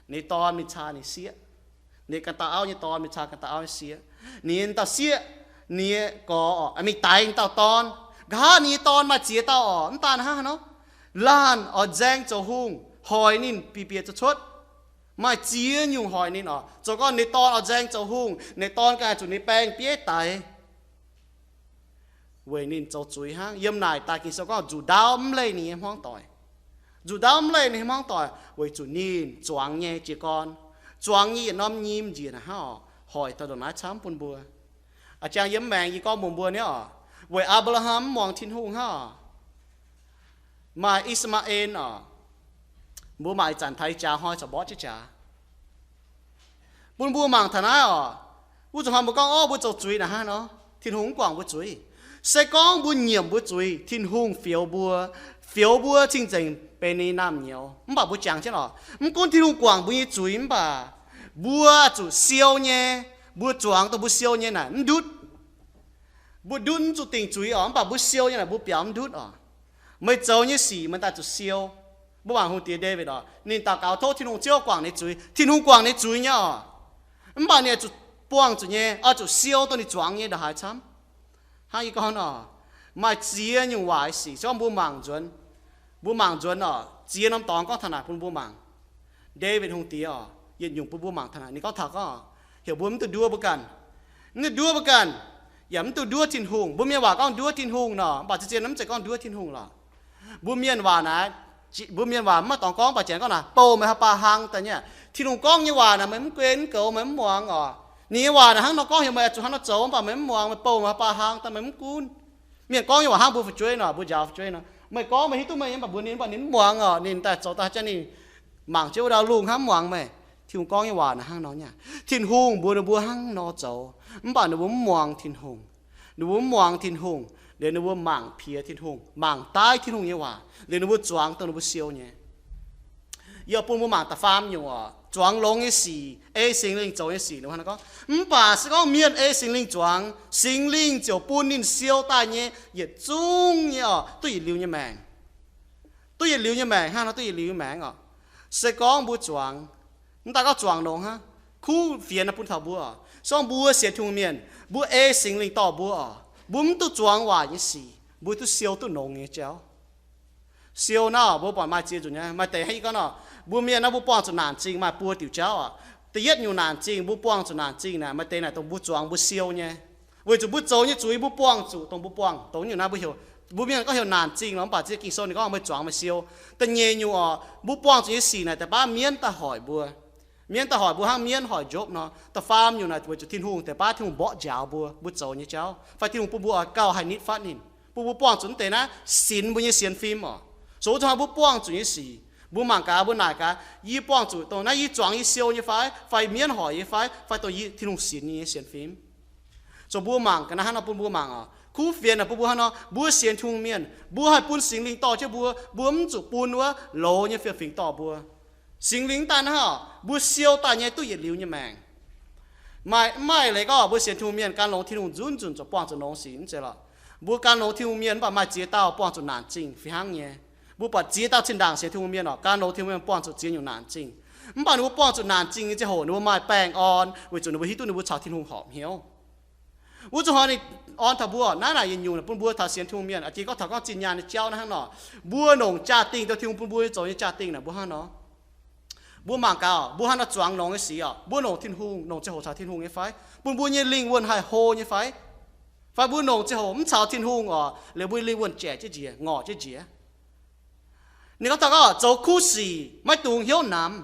ninh nyei dorn mingh caa ninh sieqv. Ninh ganh dauh auv nyei dorn mingh caa ganh dauh auv nyei sieqv. Ninh nyei dauh sieqv, ninh nyei gorx oc, mingh daix ninh dauh dorn. Nqa'haav ninh nyei dorn maaih ziex dauh oc, mv daan hnangv nor, laanh oix nzaeng zoux hungh, hoic ninh bieqc bieqc cuotv cuotv. Maaih ziex nyungc hoic ninh oc. Zoux gorngv ninh dorn oix nzaeng zoux hungh, ninh dorn ganh zuqc ninh baeng bieiv daix. Weic ninh zoux zuiz hnangv. Yiem naaic daaih Ging-Sou gorngv nzuqc ndaauv mv leih ninh nyei hmuangv doic. Nzuqc ndaauv mv leih ninh nyei hmuangv doic weic zuqc ninh zuangx nyei jiez gorn, zuangx nyei yietc norm nyim njiec naaic hnangv oc, hoic taux ndongc naaiv camv bun mbuo. A'jang yiem maengx yie gorngv mbuox mbuo nyei oc, weic Apc^laa^ham mv muangx Tin-Hungh hnangv oc, maaih I^saa^maa^en oc. Mbuo mangc ih zanc taux ih jaax hnoi corc mborqv jienv jaax. Bun mbuo mangc taux naaiv oc. Wuov zuqc hnoi mbuo gorngv, orv, mbuo zoux zuiz naaic hnangv nor, Tin-Hungh mv guangc mbuo zuiz. Se gorngv mbuo nyiemc mbuo zuiz, Tin-Hungh fioux mbuo, fioux mbuo cing-nzengc benx ninh nyei naamh nyouz. Mv baac mbuo jangx jienv oc, mv gunv Tin-Hungh guangc mbuo nyei zuiz mv baac, mbuo zuqc siou nyei. Mbuo zuangx dongh mbuo siou nyei naaic mv ndutv. Mbuo ndutv mv zuqc dingc zuiz oc, mv baac mbuo siou nyei naaic mbuo biaux mv ndutv oc. Meih zoux nyei sic meih daaih zuqc siou. Mbuo mangc hungh diex Ndaawitv oc, ninh daux gaux tov Tin-Hungh, Ziouv, guangc ninh zuiz. Tin-Hungh guangc ninh zuiz nyei oc. Mv baac ninh zuqc buangh zuqc nyei, oix zuqc siou dongh ninh zuangx nyei ndongc haaix camv. Hnangv yie gorngv oc, maaih ziex nyungc waaic sic, se gorngv mbuo mangc nzuonx, mbuo mangc nzuonx oc, ziex norm dorngx gorngv taux naaic bun mbuo mangc. Ndaawitv hungh diex oc, yietc nyungc bun mbuo mangc taux naaic. Ninh gorngv taux gorngv, heuc mbuo mv duqv nduov mbuo ganh. Mv duqv nduov mbuo ganh, yaac mv duqv nduov Tin-Hungh. Mbuo mienh waac gorngv nduov Tin-Hungh nor, mv baac zien-zien mv zeiz gorngv nduov Tin-Hungh lorqc. Mbuo mienh waac naaic, mbuo mienh waac mv maaih dorngx gorngv, mv baac janx gorngv naaic, bouh meih haaix baac hlang daaih nyei. Tin-Hungh gorngv nyei waac naaic meih mv gunv, mv goux, meih mv muangx oc. Ninh nyei waac naaic hnangv nor gorngv heuc meih zuqc hnangv nor zoux, mv baac meih mv muangx, meih bouh meih haaix baac hlang daaih meih mv gunv. Mienh gorngv nyei waac hnangv mbuo fu'jueiv nor, mbuo njaaux fu'jueiv nor, meih gorngv meih hiuv duqv meih nyei, mv baac mbuox ninh, mv baac ninh mv muangx oc. Ninh daaih zoux daaih janx ninh mangc jienv wuov ndau lungh hnangv mv muangx meih. Tin-Hungh gorngv nyei waac naaic hnangv nor nyei. Tin-Hungh mbuox ninh mbuo hnangv nor zoux, mv baac ninh mbuo mv muangx Tin-Hungh. Ninh mbuo mv muangx Tin-Hungh, liuz ninh mbuo mangc piex Tin-Hungh, mangc daaih Tin-Hungh nyei waac, liuz ninh mbuo zuangx dongh ninh mbuo siou nyei. Yie bun mbuo mangc da'faam nyungc oc, zuangx longx nyei sic, ei Singx Lingh zoux nyei sic. Ninh gorngv, mv baac se gorngv mienh ei Singx Lingh zuangx, Singx Lingh ziouc bun ninh siou daaih nyei yietc zungv nyei oc, duqv yietc liuz nyei maengc. Duqv yietc liuz nyei maengc hnangv nor, duqv yietc liuz nyei maengc oc. Se gorngv mbuo zuangx, mv daaih gorngv zuangx longx hnangv, kuv fienx bun taux mbuo oc. Se gorngv mbuo sienx Tin-Hungh mienh, mbuo ei Singx Lingh dorh mbuo oc, mbuo mv duqv zuangx waaic nyei sic, mbuo duqv siou duqv longx nyei jauv. Siou naaiv mbuo buatc maaih ziex nzunc nyei. Maaih deix hnangv yie gorngv nor, mbuo mienh naaiv mbuo buangh zuqc naanc zingh maaih buo diuc jauv aqv. Da'yietv nyungc naanc zingh, mbuo buangh zuqc naanc zingh naaic, maaih deix naaic dongh mbuo zuangx mbuo siou nyei, weic zuqc mbuo zoux nyei zuiz mbuo buangh zuqc, dongh mbuo buangh, dongh nyungc naaiv mbuo heuc, mbuo mienh gorngv heuc naanc zingh lorqc, mv baac ziex Ging-Sou ninh gorngv mbuo zuangx maaih siou. Da'nyeic nyungc oc, mbuo buangh zuqc nyei sic naaic deix baav mienv daaih hoic mbuo. Mienv daaih hoic mbuo hnangv mienv hoic Njob nor. Da'faam nyungc naaic weic zuqc Tin-Hungh deix baav Tin-Hungh mborqv njaaux mbuo, mbuo zoux nyei jauv, fai Tin-Hungh bun mbuo oix gauh haih nitv fatv ninh, bun mbuo buangh zuqc mv deix naaiv sinx mbuo nyei sienx fim oc. So wuov zuqc hnangv mbuo buangh zuqc nyei sic, mbuo mangc gaax, mbuo naaic gaax, yie buangh zuqc dongh naaiv yie zuangx yie siou nyei fai, fai mienv hoic yie fai, fai dongh yie Tin-Hungh sinx yie nyei sienx fim. So mbuo mangc ga'naaiv hnangv nor bun mbuo mangc oc. Kuv fienx naaic bun mbuo hnangv nor, mbuo sienx Tin-Hungh mienh, mbuo haih bun Singx Lingh dorh jienv mbuo, mbuo mv zuqc bun wuov loz nyei fiem-fingx dorh mbuo. Singx Lingh mv daaih naaiv oc, mbuo siou daaih nyei duqv yietc liuz nyei maengc. Maaih, maaih leiz gorngv mbuo sienx Tin-Hungh mienh gan longx Tin-Hungh nzunc nzunc ziouc buangh zuqc longx sic, mv zeiz lorqc. Mbuo gan longx Tin-Hungh mienh mv baac maaih ziex dauh buangh zuqc naanc zingh fih hnangv nyei. Mbuo buatc ziex dauh zinh ndaangc sienx Tin-Hungh mienh oc, gan longx Tin-Hungh mienh buangh zuqc ziex nyungc naanc zingh. Mv baac ninh mbuo buangh zuqc naanc zingh nyei ziangh hoc ninh mbuo maaih baengh orn, weic zuqc ninh mbuo hiuv duqv ninh mbuo caux Tin-Hungh horpc hnyouv. Wuov zuqc hnoi ninh orn taux mbuo, naaiv naaic yietc nyungc bun mbuo taux sienx Tin-Hungh mienh, a'jang gorngv taux gorngv zinh nyaanh nyei jauv naaiv hnangv nor, mbuo longc jaa-dingh, dongh Tin-Hungh bun mbuo nyei zoux nyei jaa-dingh naaic mbuo hnangv nor. Mbuo mangc gaax, mbuo hnangv nor zuangx longx nyei sic oc, mbuo longc Tin-Hungh, longc ziangh hoc caux Tin-Hungh nyei fai? Bun mbuo nyei lingh wuonh haih hlo nyei fai? Fai mbuo longc ziangh hoc mv caux Tin-Hungh oc, liuz mbuo lingh wuonh jaeqc jienv njiec, ngorc jienv njiec. Ninh gorngv taux gorngv zoux kuv sic maiv dungx hnyouv namx.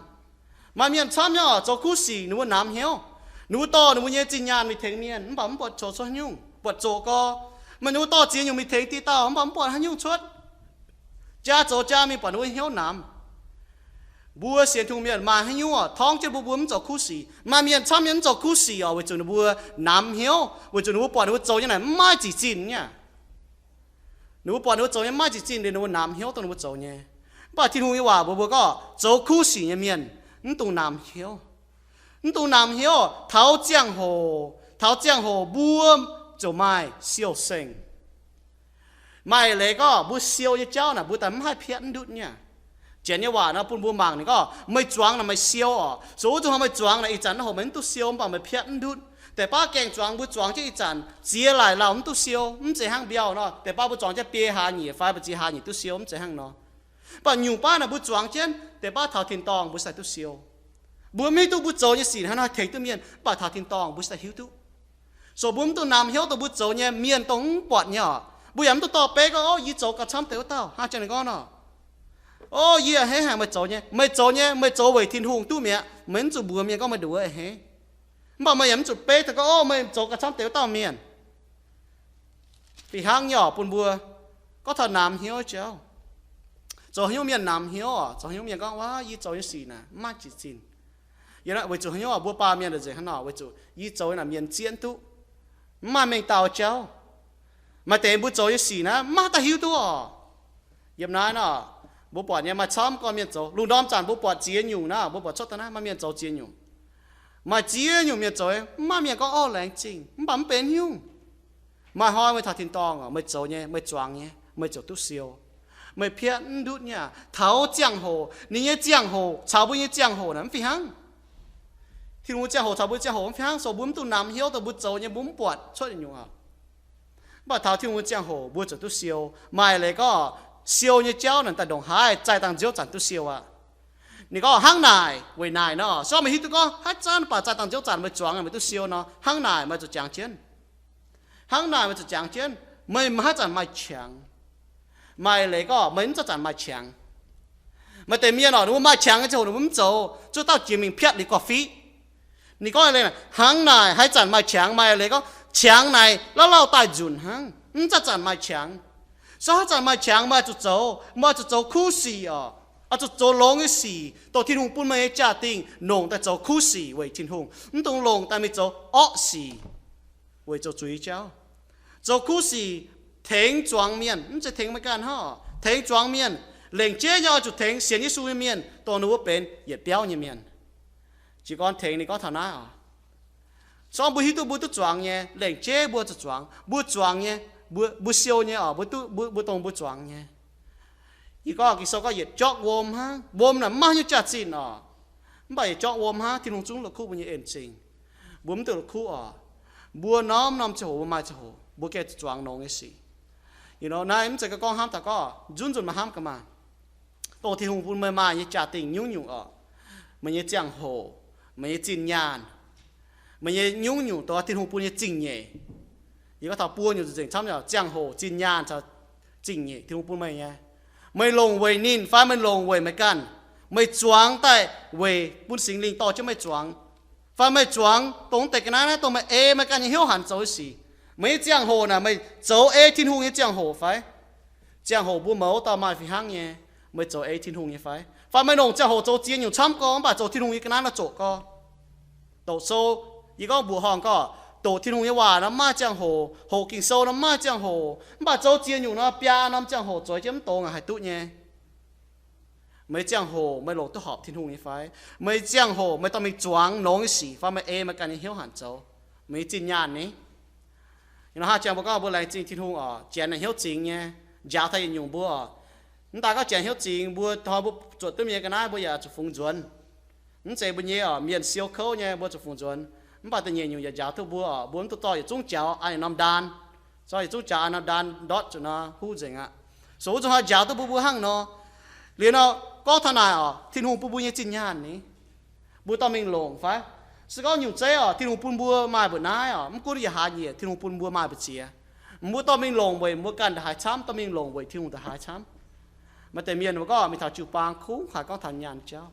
Maaih mienh camv nyei oc, zoux kuv sic ninh mbuo namx hnyouv. Ninh mbuo dorh ninh mbuo nyei zinh nyaanh mingh tengx mienh, mv baac mv buatc zoux cuotv haaix nyungc, buatc zoqc gorx. Maaih ninh mbuo dorh ziex nyungc mingh tengx diqc dauh, mv baac mv buatc haaix nyungc cuotv. Jaa zoux jaa mingh buatc ninh mbuo hnyouv namx. Mbuo sienx Tin-Hungh mienh maaih haaix nyungc oc, torngv jienv mbuo, mbuo mv zoux kuv sic. Maaih mienh camv mienh mv zoux kuv sic oc, weic zuqc ninh mbuo namx hnyouv, weic zuqc ninh mbuo buatc ninh mbuo zoux nyei naaic mv maaih zic zinh nyei. Ninh mbuo buatc ninh mbuo zoux nyei mv maaih zic zinh liuz, ninh mbuo namx hnyouv dongh ninh mbuo zoux nyei. Mv baac Tin-Hungh nyei waac mbuox mbuo gorngv zoux kuv sic nyei mienh mv dungx namx hnyouv. Mv dungx namx hnyouv. Taux ziangh hoc, taux ziangh hoc mbuo ziouc maaih siou-seng. Maaih leiz gorngv mbuo siou nyei jauv naaic mbuo daaih mv haih piatv mv ndutv nyei. Janx nyei waac nor bun mbuo mangc ninh gorngv, meih zuangx naaic meih siou oc. So wuov zuqc hnoi meih zuangx naaic ih zanc naaiv hoc meih mv duqv siou, mv baac meih piatv mv ndutv. Deix baav gaengh zuangx mbuo zuangx jienv ih zanc ziex laaic lauh mv duqv siou, mv zeiz hnangv mbiauh nor, deix baav mbuo zuangx jienv biei hlaax nyieqc fai mbuo ziex hlaax nyieqc duqv siou, mv zeiz hnangv nor. Mv baac nyungc baav naaic mbuo zuangx jienv, deix baav taux tin-dorngh mbuo se duqv siou. Mbuo mv hiuv duqv mbuo zoux nyei sic hnangv haaix nor tengx duqv mienh, mv baac taux tin-dorngh mbuo se hiuv duqv. So mbuo mv dungx namx hnyouv dongh mbuo zoux nyei, mienh dongh mv buatc nyei oc. Mbuo yaac mv dungx dorh beiv gorngv, Ov, yie zoux gauh camv deix wuov dauh. Hnangv jang ninh gorngv nor, Ov, yie a'hneiv haic meih zoux nyei. Meih zoux nyei, meih zoux weic Tin-Hungh duqv mi'aqv. Meih mv zuqc mbuox mienh gorngv meih nduqc wuov a'hneiv. Mv baac meih yaac mv zuqc beiv daaih gorngv, Ov, meih zoux gauh camv deix wuov dauh mienh. Fih hnangv nyei oc bun mbuo gorngv taux namx hnyouv jauv. Zoux haaix nyungc mienh namx hnyouv oc? Zoux haaix nyungc mienh gorngv, Waac, yie zoux nyei sic naaic mv maaih zic zinh. Yiem naaiv weic zuqc haaix nyungc oc? Mbuo baamh mienh nzengc hnangv nor, weic zuqc yie zoux naaic mienh zieqv mv duqv, mv maaih mengh dauh jauv. Maaih deix mbuo zoux nyei sic naaic mv maaih dauh hiuv duqv oc. Yiem naaiv nor, mbuo buatc nyei maaih camv gorn mienh zoux. Lungh ndorm zanc mbuo buatc ziex nyungc naaiv, mbuo buatc cuotv daaih naaiv maaih mienh zoux ziex nyungc. Maaih ziex nyungc mienh zoux, mv maaih mienh gorngv, Orv, laengz zingh, mv baac mv benx haaix nyungc. Maaih hnoi meih taux tin-dorngh oc, meih zoux nyei, meih zuangx nyei, meih ziouc duqv siou. Meih piatv mv ndutv nyei aqv. Taux ziangh hoc, ninh nyei ziangh hoc caux mbuo nyei ziangh hoc naaic mv fih hnangv. Tin-Hungh nyei ziangh hoc caux mbuo nyei ziangh hoc mv fih hnangv, so mbuo mv dungx namx hnyouv dongh mbuo zoux nyei, mbuo mv buatc cuotv nyungc oc. Mv baac taux Tin-Hungh nyei ziangh hoc mbuo ziouc duqv siou. Maaih leiz gorngv siou nyei jauv naaic daaih ndongc haaix, zaih dangh nziouv zanc duqv siou aqv. Ninh gorngv hnangv naaic weic naaic nor, se gorngv meih hiuv duqv gorngv haaix zanc baac zaih dangh nziouv zanc meih zuangx meih duqv siou nor, hnangv naaic meih zuqc jangx jienv. Hnangv naaic meih zuqc jangx jienv, meih maiv haaix zanc maaih qangx. Maaih leiz gorngv meih mv zanc maaih qangx. Maaih deix mienh oc, ninh mbuo maaih qangx nyei ziangh hoc ninh mbuo mv zoux, zuov dauh jiex mingh piatv liuz gorqv-fiqv. Ninh gorngv hnangv naaic, haaix zanc maaih qangx, maaih leiz gorngv qangx naaic lauh lauh daaih nzunc hnangv, mv zanc zanc maaih qangx. So haaix zanc maaih qangx meih zuqc zoux, meih zuqc zoux kuv sic oc. Oix zuqc zoux longx nyei sic, dongh Tin-Hungh bun meih nyei jaa-dingh, longc daaih zoux kuv sic weic Tin-Hungh, mv dungx longc daaih mingh zoux orqv sic weic zoux zuiz jauv. Zoux kuv sic tengx zuangx mienh, mv zeiz tengx meih ganh hnangv, tengx zuangx mienh. Lengc jeiv nyei oix zuqc tengx sienx Yesu nyei mienh, dongh ninh mbuo benx yietc biauv nyei mienh. Jiez gorn tengx ninh gorngv taux naaiv oc. Zorngv mbuo hiuv duqv mbuo duqv zuangx nyei, lengc jeiv mbuo zuqc zuangx, mbuo zuangx nyei, mbuo, mbuo siou nyei oc, mbuo duqv, mbuo, mbuo dongh mbuo zuangx nyei. Yie gorngv Ging-Sou gorngv yietc jorqv wuom hnangv, wuom naaic maiv nyungc jaax-zinh oc. Mv baac yietc jorqv wuom hnangv, Tin-Hungh zungv la'kuqv mbuo nyei en-zingh. Mbuo mv duqv la'kuqv oc. Mbuo norm-norm ziangh hoc mbuo maaih ziangh hoc mbuo gengh zuangx longx nyei sic. You know, naaiv mv zeiz gorngv hnamv taux gorngv nzunc nzunc maaih hnamv gaax maah. Dongh Tin-Hungh bun meih maaih nyei jaa-dingh nyungc-nyungc oc, meih nyei ziangh hoc, meih nyei zinh nyaanh, meih nyei nyungc-nyungc dongh Tin-Hungh bun nyei zingh nyeic. Yie gorngv taux buo nyungc nzengc camv nyei, ziangh hoc, zinh nyaanh caux zingh nyeic Tin-Hungh bun meih nyei. Meih longc weic ninh fai meih longc weic meih ganh? Meih zuangx daaih weic bun Singx Lingh dorh jienv meih zuangx, fai meih zuangx dongh deix ga'naaiv naaiv dongh meih ei meih ganh nyei hnyouv hanc zoux nyei sic? Meih nyei ziangh hoc naaic meih zoux ei Tin-Hungh nyei ziangh hoc fai? Ziangh hoc mbuo mouz dauh maaih fih hnangv nyei, meih zoux ei Tin-Hungh nyei fai? Fai meih longc ziangh hoc zoux ziex nyungc camv gorx mv baac zoux Tin-Hungh nyei ga'naaiv nor zoqc gorx? Doqc sou, yie gorngv mbuoqc horngh gorngv, doqc Tin-Hungh nyei waac nor mv maaih ziangh hoc, hoqc Ging-Sou nor mv maaih ziangh hoc, mv baac zoux ziex nyungc nor biaa norm ziangh hoc zueiz jienv mv dongz aac haih duqv nyei. Meih ziangh hoc meih longc duqv horpc Tin-Hungh nyei fai? Meih ziangh hoc meih dorh mingh zuangx longx nyei sic fai meih ei meih ganh nyei hnyouv hanc zoux? Meih nyei zinh nyaanh ni? Ih hnoi hnangv jangx mbuo gorngv mbuo laengz zingh Tin-Hungh oc, janx naaic hnyouv zingx nyei, njaaux taux yietc nyungc mbuo oc. Mv daaih gorngv janx hnyouv zingx, mbuo hnoi mbuo zuotc duqv mienh ga'naaiv mbuo yaac zuqc fungx nzuonx. Mv zeiz mbuo nyei oc, mienh siou kouv nyei mbuo zuqc fungx nzuonx. Mv baac da'nyeic nyungc yaac njaaux duqv mbuo oc, mbuo mv duqv dorh yietc zungv jaux an yietc norm ndaan. Zorqv yietc zungv jaux an norm ndaan ndortv zuqc nor huv nzengc aqv. So wuov zuqc hnoi njaaux duqv mbuo, mbuo hnangv nor. Liuz nor gorngv taux naaic oc, Tin-Hungh bun mbuo nyei zinh nyaanh ni, mbuo dorh mingh longc fai? Se gorngv nyungc zeiv oc, Tin-Hungh bun mbuo maaih mbuoqc naaiv oc, mv gunv yiem haaix nyungc Tin-Hungh bun mbuo maaih mbu'ziex, mbuo dorh mingh longc weic mbuo ganh ndongc haaix camv, dorh mingh longc weic Tin-Hungh ndongc haaix camv? Maaih deix mienh mbuo gorngv mingh taux jiu-baang kungx haiz gorngv taux nyaanh jauv,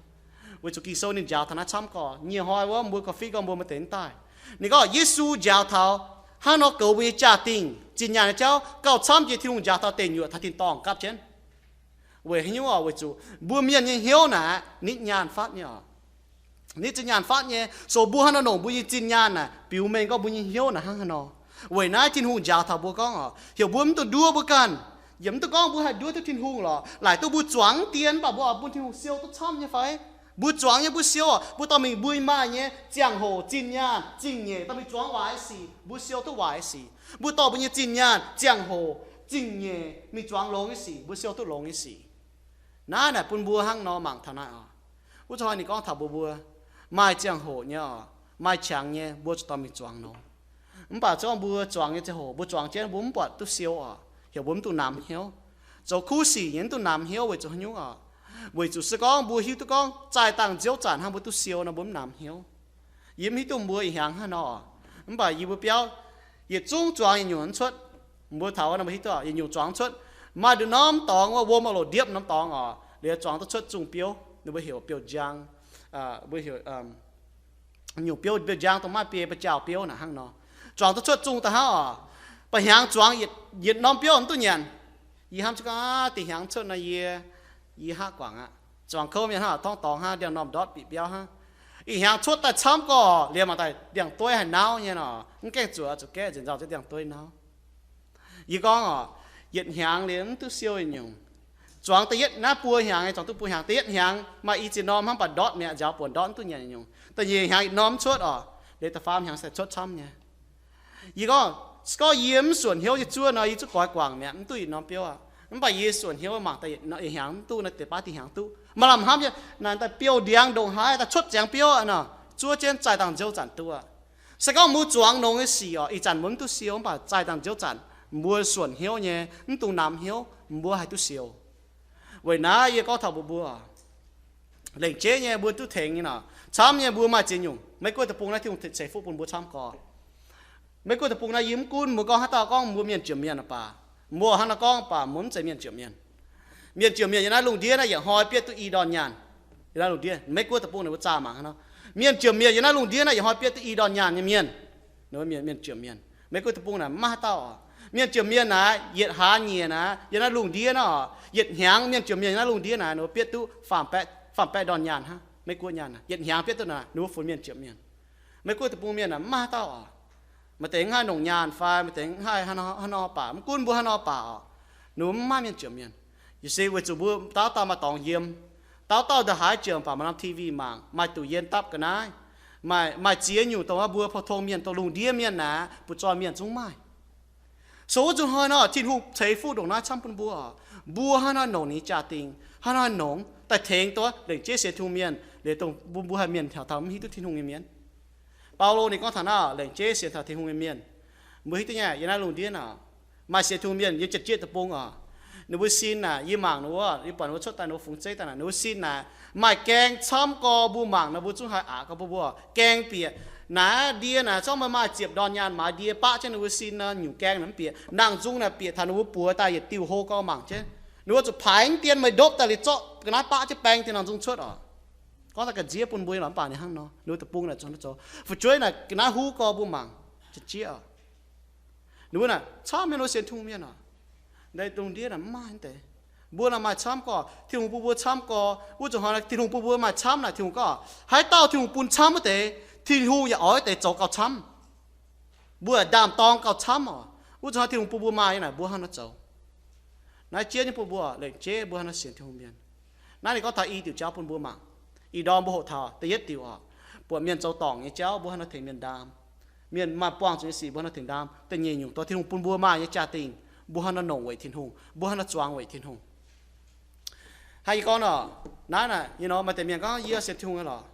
weic zuqc Ging-Sou ninh njaaux taux naaiv camv gorx. Nyie hnoi wuov mbuo gorngv fiev gorngv mbuo maaih deix mv daaih. Ninh gorngv Yesu njaaux taux hnangv nor goux mbuo nyei jaa-dingh zinh nyaanh nyei jauv gauh camv jiex Tin-Hungh njaaux taux deic nyuoqc taux tin-dorngh gapv jienv. Weic haaix nyungc oc? Weic zuqc mbuo mienh nyei hnyouv naaic nitv nyaanh fatv nyei oc. Nitv zinh nyaanh fatv nyei, so mbuo hnangv nor longc mbuo nyei zinh nyaanh naaic biux mengh gorngv mbuo nyei hnyouv naaic hnangv haaix nor. Weic naaiv Tin-Hungh njaaux taux mbuo gorngv oc, heuc mbuo mv dungx nduov mbuo ganh. Yaac mv dungx gorngv mbuo haih nduov duqv Tin-Hungh lorqc, laaic duqv mbuo zuangx dien mv baac mbuo oix bun Tin-Hungh siou duqv camv nyei fai? Mbuo zuangx nyei mbuo siou oc, mbuo dorh mingh mbuo maaih nyei ziangh hoc, zinh nyaanh, zingh nyeic dorh mingh zuangx waaic sic, mbuo siou duqv waaic sic. Mbuo dorh mbuo nyei zinh nyaanh, ziangh hoc, zingh nyeic mingh zuangx longx nyei sic, mbuo siou duqv longx nyei sic. Naaiv naaic bun mbuo hnangv nor mangc taux naaiv oc. Wuov zuqc hnoi ninh gorngv taux mbuo, mbuo maaih ziangh hoc nyei oc, maaih qangx nyei, mbuo zuqc dorh mingh zuangx nor. Mv baac zorngv mbuo zuangx nyei ziangh hoc mbuo zuangx jienv mbuo mv buatc duqv siou oc, heuc mbuo mv dungx namx hnyouv. Zoux kuv sic nyei mv dungx namx hnyouv weic zuqc haaix nyungc oc? Weic zuqc se gorngv mbuo hiuv duqv gorngv zaih dangh nziouv zanc hnangv mbuo duqv siou nor mbuo mv namx hnyouv. Yie mv hiuv duqv mbuo ih hnyangx hnangv nor oc, mv baac yie mbuo biauv yietc zungv zuangx yietc nyungc cuotv. Mbuo taux nor mbuo hiuv duqv yietc nyungc zuangx cuotv. Maaih nduqc norm dorngx wuov, wuom oix loc ndiepv norm dorngx oc, liuz zuangx duqv cuotv zungh biouv, ninh mbuo heuc biouv njang, mbuo heuc nyungc biouv, biouv njang dongh maaih biei ba'jaauh biouv naaic hnangv nor. Zuangx duqv cuotv zungh daaih hnangv oc. Ba'hnyangx zuangx yietc norm biouv mv duqv nyanc. Yie hnamv zungv gorngv da'hnyangx cuotv nor yie, yie haav guangc aqv. Zuangx kouv mienh hnangv torngv dorngx hnangv, ndiangx-normh ndortv bieqc biauv hnangv. Ih hnyangx cuotv daaih camv gorx liuz mangc daaih ndiangx-dueiv haiz nauv nyei nor, mv gaengh zuoqc zuqc gaeqv nzengc nzauh zengv ndiangx-dueiv nauv. Yie gorngv oc, yietc hnyangx liuz mv duqv siou yietc nyungc. Zuangx da'yietv naaiv buo hnyangx, zuangx duqv buo hnyangx, da'yietv hnyangx maaih i ziex norm hnangv baac ndortv mi'aqv, nziaaux buonc ndortv mv duqv nyanc yietc nyungc. Da'nyeic hnyangx yietc norm mv cuotv oc, liuz da'faam hnyangx se cuotv camv nyei. Yie gorngv, se gorngv yie mv suonc hnyouv nyei zuov nor, yie zuqc goix guangc mi'aqv, mv duqv yietc norm biouv aqv. Mv baac yie suonc hnyouv mangc daaih yietc hnyangx mv duqv nor, deix baav da'hnyangx duqv. Maaih lamh hnamv nyei, naaic daaih biouv ndiangx ndongc haaix daaih cuotv ziangx biouv aqv nor, zuov jienv zaih dangh nziouv zanc duqv aqv. Se gorngv mbuo zuangx longx nyei sic oc, ih zanc mbuo mv duqv siou mv baac zaih dangh nziouv zanc mbuo suonc hnyouv nyei, mv dungx namx hnyouv, mbuo haih duqv siou. Weic naaiv yie gorngv taux mbuo, mbuo lengc jeiv nyei mbuo duqv tengx nyei nor, camv nyei mbuo maaih ziex nyungc. Mei-Guoqv deic-bung naaiv Tin-Hungh ceix fuqv bun mbuo camv gorx. Mei-Guoqv deic-bung naaiv yie mv gunv mbuo gorngv haaix dauh gorngv mbuo mienh jomc mienh aqv baac, mbuo hnangv nor gorngv baac mbuo mv zeiz mienh jomc mienh. Mienh jomc mienh yiem naaiv lungh ndiev naaiv yietc hnoi bietv duqv i ndorn nyaanh. Yiem naaiv lungh ndiev, Mei-Guoqv deic-bung naaic mbuo zaah mangc hnangv nor, mienh jomc mienh yiem naaiv lungh ndiev naaiv yietc hnoi bietv duqv i ndorn nyaanh nyei mienh. Mienh jomc mienh, Mei-Guoqv deic-bung naaic mv maaih haaix dauh oc. Mienh jomc mienh naaic yietc hlaax nyieqc naaic yiem naaiv lungh ndiev naaiv oc, yietc hnyangx mienh jomc mienh yiem naaiv lungh ndiev naaic ninh mbuo bietv duqv faam baeqv, faam baeqv ndorn nyaanh hnangv. Mei-Guoqv nyaanh yietc hnyangx bietv duqv naaic ninh mbuo funx mienh jomc mienh. Mei-Guoqv deic-bung mienh naaic mv maaih haaix dauh oc. Maaih deix mv haih longc nyaanh fai maaih deix mv haih haaix nor baac, mv gunv mbuo haaix nor baac oc, ninh mbuo mv maaih mienh jomc mienh. Weic zuqc mbuo dauh dauh maaih dorngx yiem, dauh dauh ndongc haaix ziouc baac maaih norm T V mangc, maaih duqv yiem dapv ga'naaiv, maaih, maaih ziex nyungc dongh mbuo pou-tong mienh, dongh lungh ndiev mienh naaic, butv-zoih mienh zungv maaih. So wuov nzunc hnoi nor, Tin-Hungh ceix fuqv ndongc naaiv camv bun mbuo. Mbuo hnangv haaix nor nongc ninh jaa-dingh, hnangv haaix nor nongc daaih tengx duqv lengc jeiv sienx Tin-Hungh mienh, liuz dongh mbuo, mbuo haih mienh taux taux mv hiuv duqv Tin-Hungh nyei mienh. Baulo ninh gorngv taux naaiv, lengc jeiv sienx taux Tin-Hungh nyei mienh. Mbuo hiuv duqv nyei, yiem naaiv lungh ndiev naaic, maaih sienx Tin-Hungh mienh yiem ziepc jiez deic-bung oc. Ninh mbuo sin naaic, yie mangc ninh mbuo, yie buatc ninh mbuo cuotv daaih, ninh mbuo fungx zeiv daaih naaic, ninh mbuo sin naaic, maaih gaeng camv gorx mbuo mangc nor, mbuo zungv haih aqc gorx mbuo mbuo gaeng bieqc. Naaiv ndie naaic zorqv maaih, maaih ziepc ndorn nyaanh maaiz ndie baqv jienv ninh mbuo sin nor, nyungc gaeng naaic mv bieqc. Nangh nzung naaic bieqc taux ninh mbuo buoz daaih yietc diuh hlo gorx mangc jienv. Ninh mbuo zuqc paaix mv dien meih ndopv daaih liuz zorqv ga'naaiv baqv jienv baeng dien nangh nzung cuotv oc. Gorngv daaih ga'nziev bun mbuo nyei lorqc, mv baac ninh hnangv nor, ninh mbuo deic-bung naaic zuangx duqv zoux. Fu'jueiv naaic ga'naaiv huv gorx mbuo mangc, jiex jieqv oc. Ninh mbuo naaic camv mienh wuov sienx Tin-Hungh mienh oc. Ndeic dungz ndiev naaic mv maaih deix. Mbuo naaic maaih camv gorx, Tin-Hungh bun mbuo camv gorx. Wuov zuqc hnoi Tin-Hungh bun mbuo maaih camv naaic, Tin-Hungh gorngv haaix dauh Tin-Hungh bun camv wuov deix, Tin-Hungh yaac oix wuov deix zoux gauh camv. Mbuo ndaam-dorng gauh camv oc. Wuov zuqc hnoi Tin-Hungh bun mbuo maaih nyei naaic, mbuo hnangv nor zoux. Naaiv jieqv nyei bun mbuo lengc jeiv mbuo hnangv nor sienx Tin-Hungh mienh. Naaiv ninh gorngv taux i diuc jauv bun mbuo mangc. Ih ndorm mbuo hoqc taux da'yietv diuc oc, buatc mienh zoux dorngc nyei jauv, mbuo hnangv nor tengx mienh ndaam. Mienh maaih buangh zuqc nyei sic, mbuo hnangv nor tengx ndaam. Da'nyeic nyungc, dongh Tin-Hungh bun mbuo maaih nyei jaa-dingh, mbuo hnangv nor nongc weic Tin-Hungh, mbuo hnangv nor zuangx weic Tin-Hungh. Hnangv yie gorngv nor, naaiv naaic, you know, maaih deix mienh gorngv, yie sienx Tin-Hungh nyei lorqc,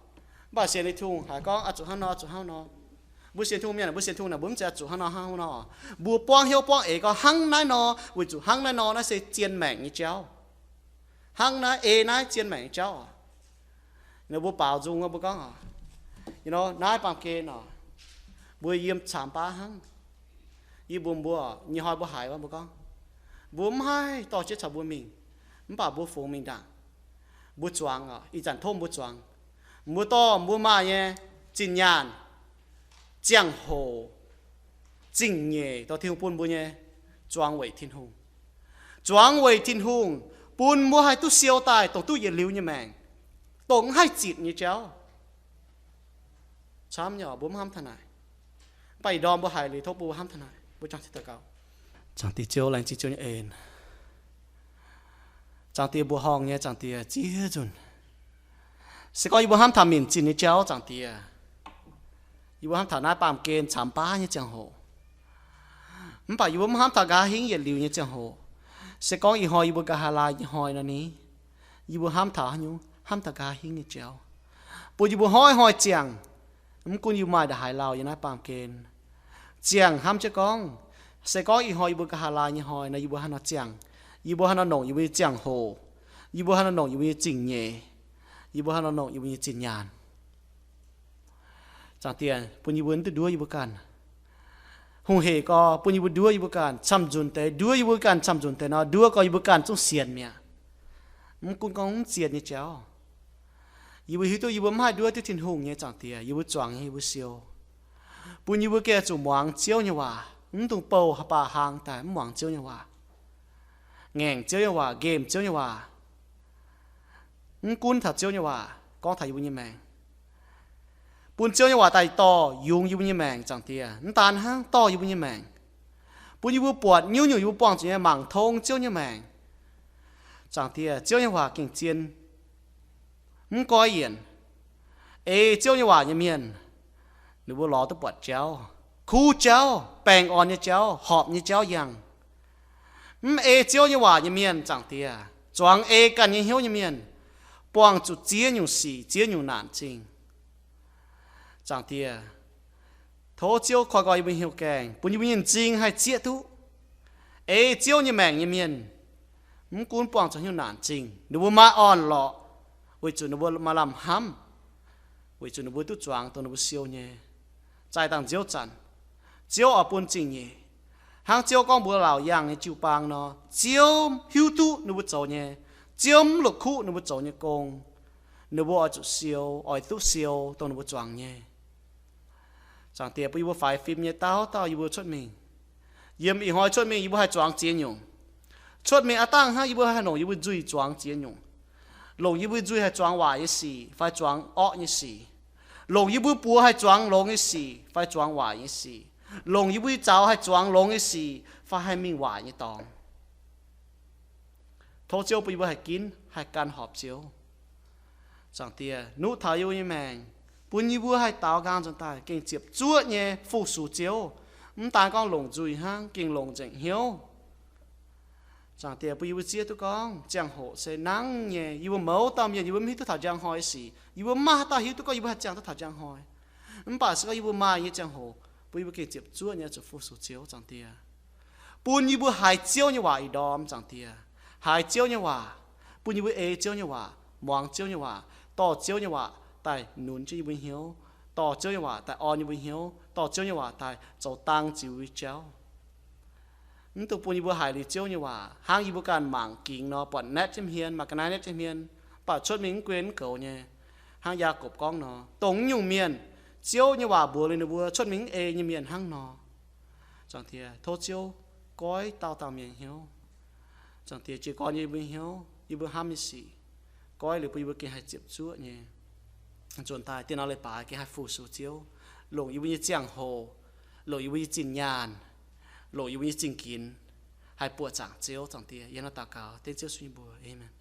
mv baac sienx Tin-Hungh haiz gorngv oix zuqc hnangv nor, oix zuqc hnangv nor. Mbuo sienx Tin-Hungh mienh, mbuo sienx Tin-Hungh naaic, mbuo mv zeiz oix zuqc hnangv nor hnangv nor. Mbuo buangv hnyouv buangv eix gorngv hnangv naaiv nor, weic zuqc hnangv naaiv nor naaiv se zien maengc nyei jauv. Hnangv naaiv, ei naaiv zien maengc nyei jauv oc. Nor mbuo baaux nzung wuov mbuo gorngv oc, you know, naaiv baamh gen oc, mbuo yiem camx baav hnangv. Yie mbuox mbuo, nyei hnoi mbuo haiz wuov mbuo gorngv, mbuo mv haih dorh jienv caux mbuo mingh, mv baac mbuo fungx mingh ndaangc. Mbuo zuangx oc, ih zanc tov mbuo zuangx. Mbuo dorh mbuo maaih nyei zinh nyaanh, ziangh hoc, zingh nyeic, dorh Tin-Hungh bun mbuo nyei, zuangx weic Tin-Hungh. Zuangx weic Tin-Hungh bun mbuo haih duqv siou daaih dongh duqv yietc liuz nyei maengc, dongh mv haih zitc nyei jauv. Camv nyei oc, mbuo mv hnamv taux naaic. Mv baac ih ndorm mbuo haiz liuz tov mbuo hnamv taux naaic. Mbuo jangx daux gaux. Zaangc Diex Ziouv, laengz zingh Ziouv nyei en. Zaangc Diex mbuoqc horngh nyei, Zaangc Diex ziex nzunc. Se gorngv yie mbuo hnamv taux minc zinh nyei jauv, Zaangc Diex, yie mbuo hnamv taux naaiv baamh gen camx baav nyei ziangh hoc, mv baac yie mbuo mv hnamv taux nqa'haav hingv yietc liuz nyei ziangh hoc. Se gorngv ih hnoi yie mbuo nqa'haav laai nyei hnoi nor ni, yie mbuo hnamv taux haaix nyungc? Hnamv taux nqa'haav hingv nyei jauv, bun yie mbuo hnoi-hnoi ziangh. Mv gunv yie mbuo maaih ndongc haaix lauh yiem naaiv baamh gen, ziangh hnamv jienv gorngv, se gorngv ih hnoi yie mbuo nqa'haav laai nyei hnoi nor, yie mbuo hnangv nor ziangh, yie mbuo hnangv nor nongc yie mbuo nyei ziangh hoc, yie mbuo hnangv nor nongc yie mbuo nyei zingh nyeic, yie mbuo hnangv nor nongc yie mbuo nyei zinh nyaanh. Zaangc Diex, bun yie mbuo mv duqv nduov yie mbuo ganh. Hungh hec gorx, bun yie mbuo nduov yie mbuo ganh camv-nzunc deix. Nduov yie mbuo ganh camv-nzunc deix nor, nduov gorx yie mbuo ganh zungv sienx mi'aqv. Mv gunv gorngv mv sienx nyei jauv, yie mbuo hiuv duqv yie mbuo mv haih nduov duqv Tin-Hungh nyei, Zaangc Diex, yie mbuo zuangx nyei, yie mbuo siou. Bun yie mbuo gengh zuqc muangx Ziouv nyei waac, mv dungx bouh baac hlang daaih mv muangx Ziouv nyei waac, ngaengc Ziouv nyei waac, nqemh Ziouv nyei waac. Mv gunv taux Ziouv nyei waac gorngv taux yie mbuo nyei maengc, bun Ziouv nyei waac daaih dorh yungz yie mbuo nyei maengc, Zaangc Diex. Mv daan hnangv, dorh yie mbuo nyei maengc, bun yie mbuo buatc nyungc-nyungc yie mbuo buangh zuqc nyei, mangc tong Ziouv nyei maengc. Zaangc Diex, Ziouv nyei waac gengh zien, mv goiv yienc. Ei Ziouv nyei waac nyei mienh, ninh mbuo lorz duqv buatc jauv, kuv jauv, baengh orn nyei jauv, horpc nyei jauv yangh. Mv ei Ziouv nyei waac nyei mienh, Zaangc Diex, zuangx ei ganh nyei hnyouv nyei mienh, buangh zuqc ziex nyungc sic, ziex nyungc naanc zingh. Zaangc Diex, tov Ziouv koi nqoi yie mbuo hnyouv gaengh, bun yie mbuo nyei m'zing haih zieqv duqv. Ei Ziouv nyei maengc nyei mienh, mv gunv buangh zuqc haaix nyungc naanc zingh, ninh mbuo maaih orn-lorqc, weic zuqc ninh mbuo maaih lamh hnamv, weic zuqc ninh mbuo duqv zuangx dongh ninh mbuo siou nyei. Zaih dangh nziouv zanc, Ziouv oix bun zingh nyeic. Hnangv Ziouv gorngv mbuox laauc yaangh nyei jiu-baang nor, Ziouv hiuv duqv ninh mbuo zoux nyei. Ziouv mv la'kuqv ninh mbuo zoux nyei gong. Ninh mbuo oix zuqc siou, oix duqv siou dongh ninh mbuo zuangx nyei. Zaangc Diex, bun yie mbuo faix fim nyei dauh dauh yie mbuo cuotv mingh. Yiem ih hnoi cuotv mingh yie mbuo haih zuangx ziex nyungc. Cuotv mingh aav dangh hnangv yie mbuo haih longc yie mbuo nzuih zuangx ziex nyungc. Longc yie mbuo nzuih haih zuangx waaic nyei sic fai zuangx orqv nyei sic. Longc yie mbuo buoz haih zuangx longx nyei sic fai zuangx waaic nyei sic. Longc yie mbuo zaux haih zuangx longx nyei sic fai haih mingh waaic nyei dorngx. Tov Ziouv bun yie mbuo haih ginv haih gan horpc Ziouv. Zaangc Diex, nuqv taux yie mbuo nyei maengc, bun yie mbuo haih daaux nqaang nzuonx daaih gengh ziepc zuoqv nyei fu-sux Ziouv. Mv daan gorngv longc nzuih hnangv, gengh longc nzengc hnyouv. Zaangc Diex, bun yie mbuo zieqv duqv gorngv ziangh hoc se nangv nyei. Yie mbuo mouz dauh mienh, yie mbuo mv hiuv duqv taux njang hnoi sic. Yie mbuo maiv maaih haaix dauh hiuv duqv gorngv yie mbuo haih ziangh duqv taux njang hnoi. Mv baac se gorngv yie mbuo maaih nyei ziangh hoc, bun yie mbuo gengh ziepc zuoqv nyei zuqc fu-sux Ziouv, Zaangc Diex. Bun yie mbuo haiz Ziouv nyei waac ih ndorm, Zaangc Diex. Haiz Ziouv nyei waac, bun yie mbuo ei Ziouv nyei waac, muangx Ziouv nyei waac, dorh Ziouv nyei waac daaih nunz jienv yie mbuo hnyouv, dorh Ziouv nyei waac daaih orn yie mbuo hnyouv, dorh Ziouv nyei waac daaih zoux dang ziux yie mbuo jauv. Mv dungx bun yie mbuo haiz liuz Ziouv nyei waac hnangv yie mbuo ganh mangc gingx nor, buatc naetv jienv hmien, maaih ga'naaiv naetv jienv hmien, mv baac cuotv mingh mv guen mv goux nyei. Hnangv Yaagorpc gorngv nor, dongh naaiv nyungc mienh, Ziouv nyei waac mbuox liuz ninh mbuo cuotv mingh mv ei nyei mienh hnangv nor. Zaangc Diex, tov Ziouv goiv dauh dauh mienh hnyouv. Zaangc Diex, jiez gorn yie mbuo hnyouv, yie mbuo hnamv nyei sic, goiv liuz bun yie mbuo gengh haih ziepc zuoqv nyei nzuonx daaih dieh norm leiz-baaix gengh haih fu-sux Ziouv, longc yie mbuo nyei ziangh hoc, longc yie mbuo nyei zinh nyaanh, longc yie mbuo nyei zingh ginx haih buoqc zaangc Ziouv, Zaangc Diex. Yie hnangv naaiv daux gaux dengv Ziouv Yesu nyei mbuox. Aamen.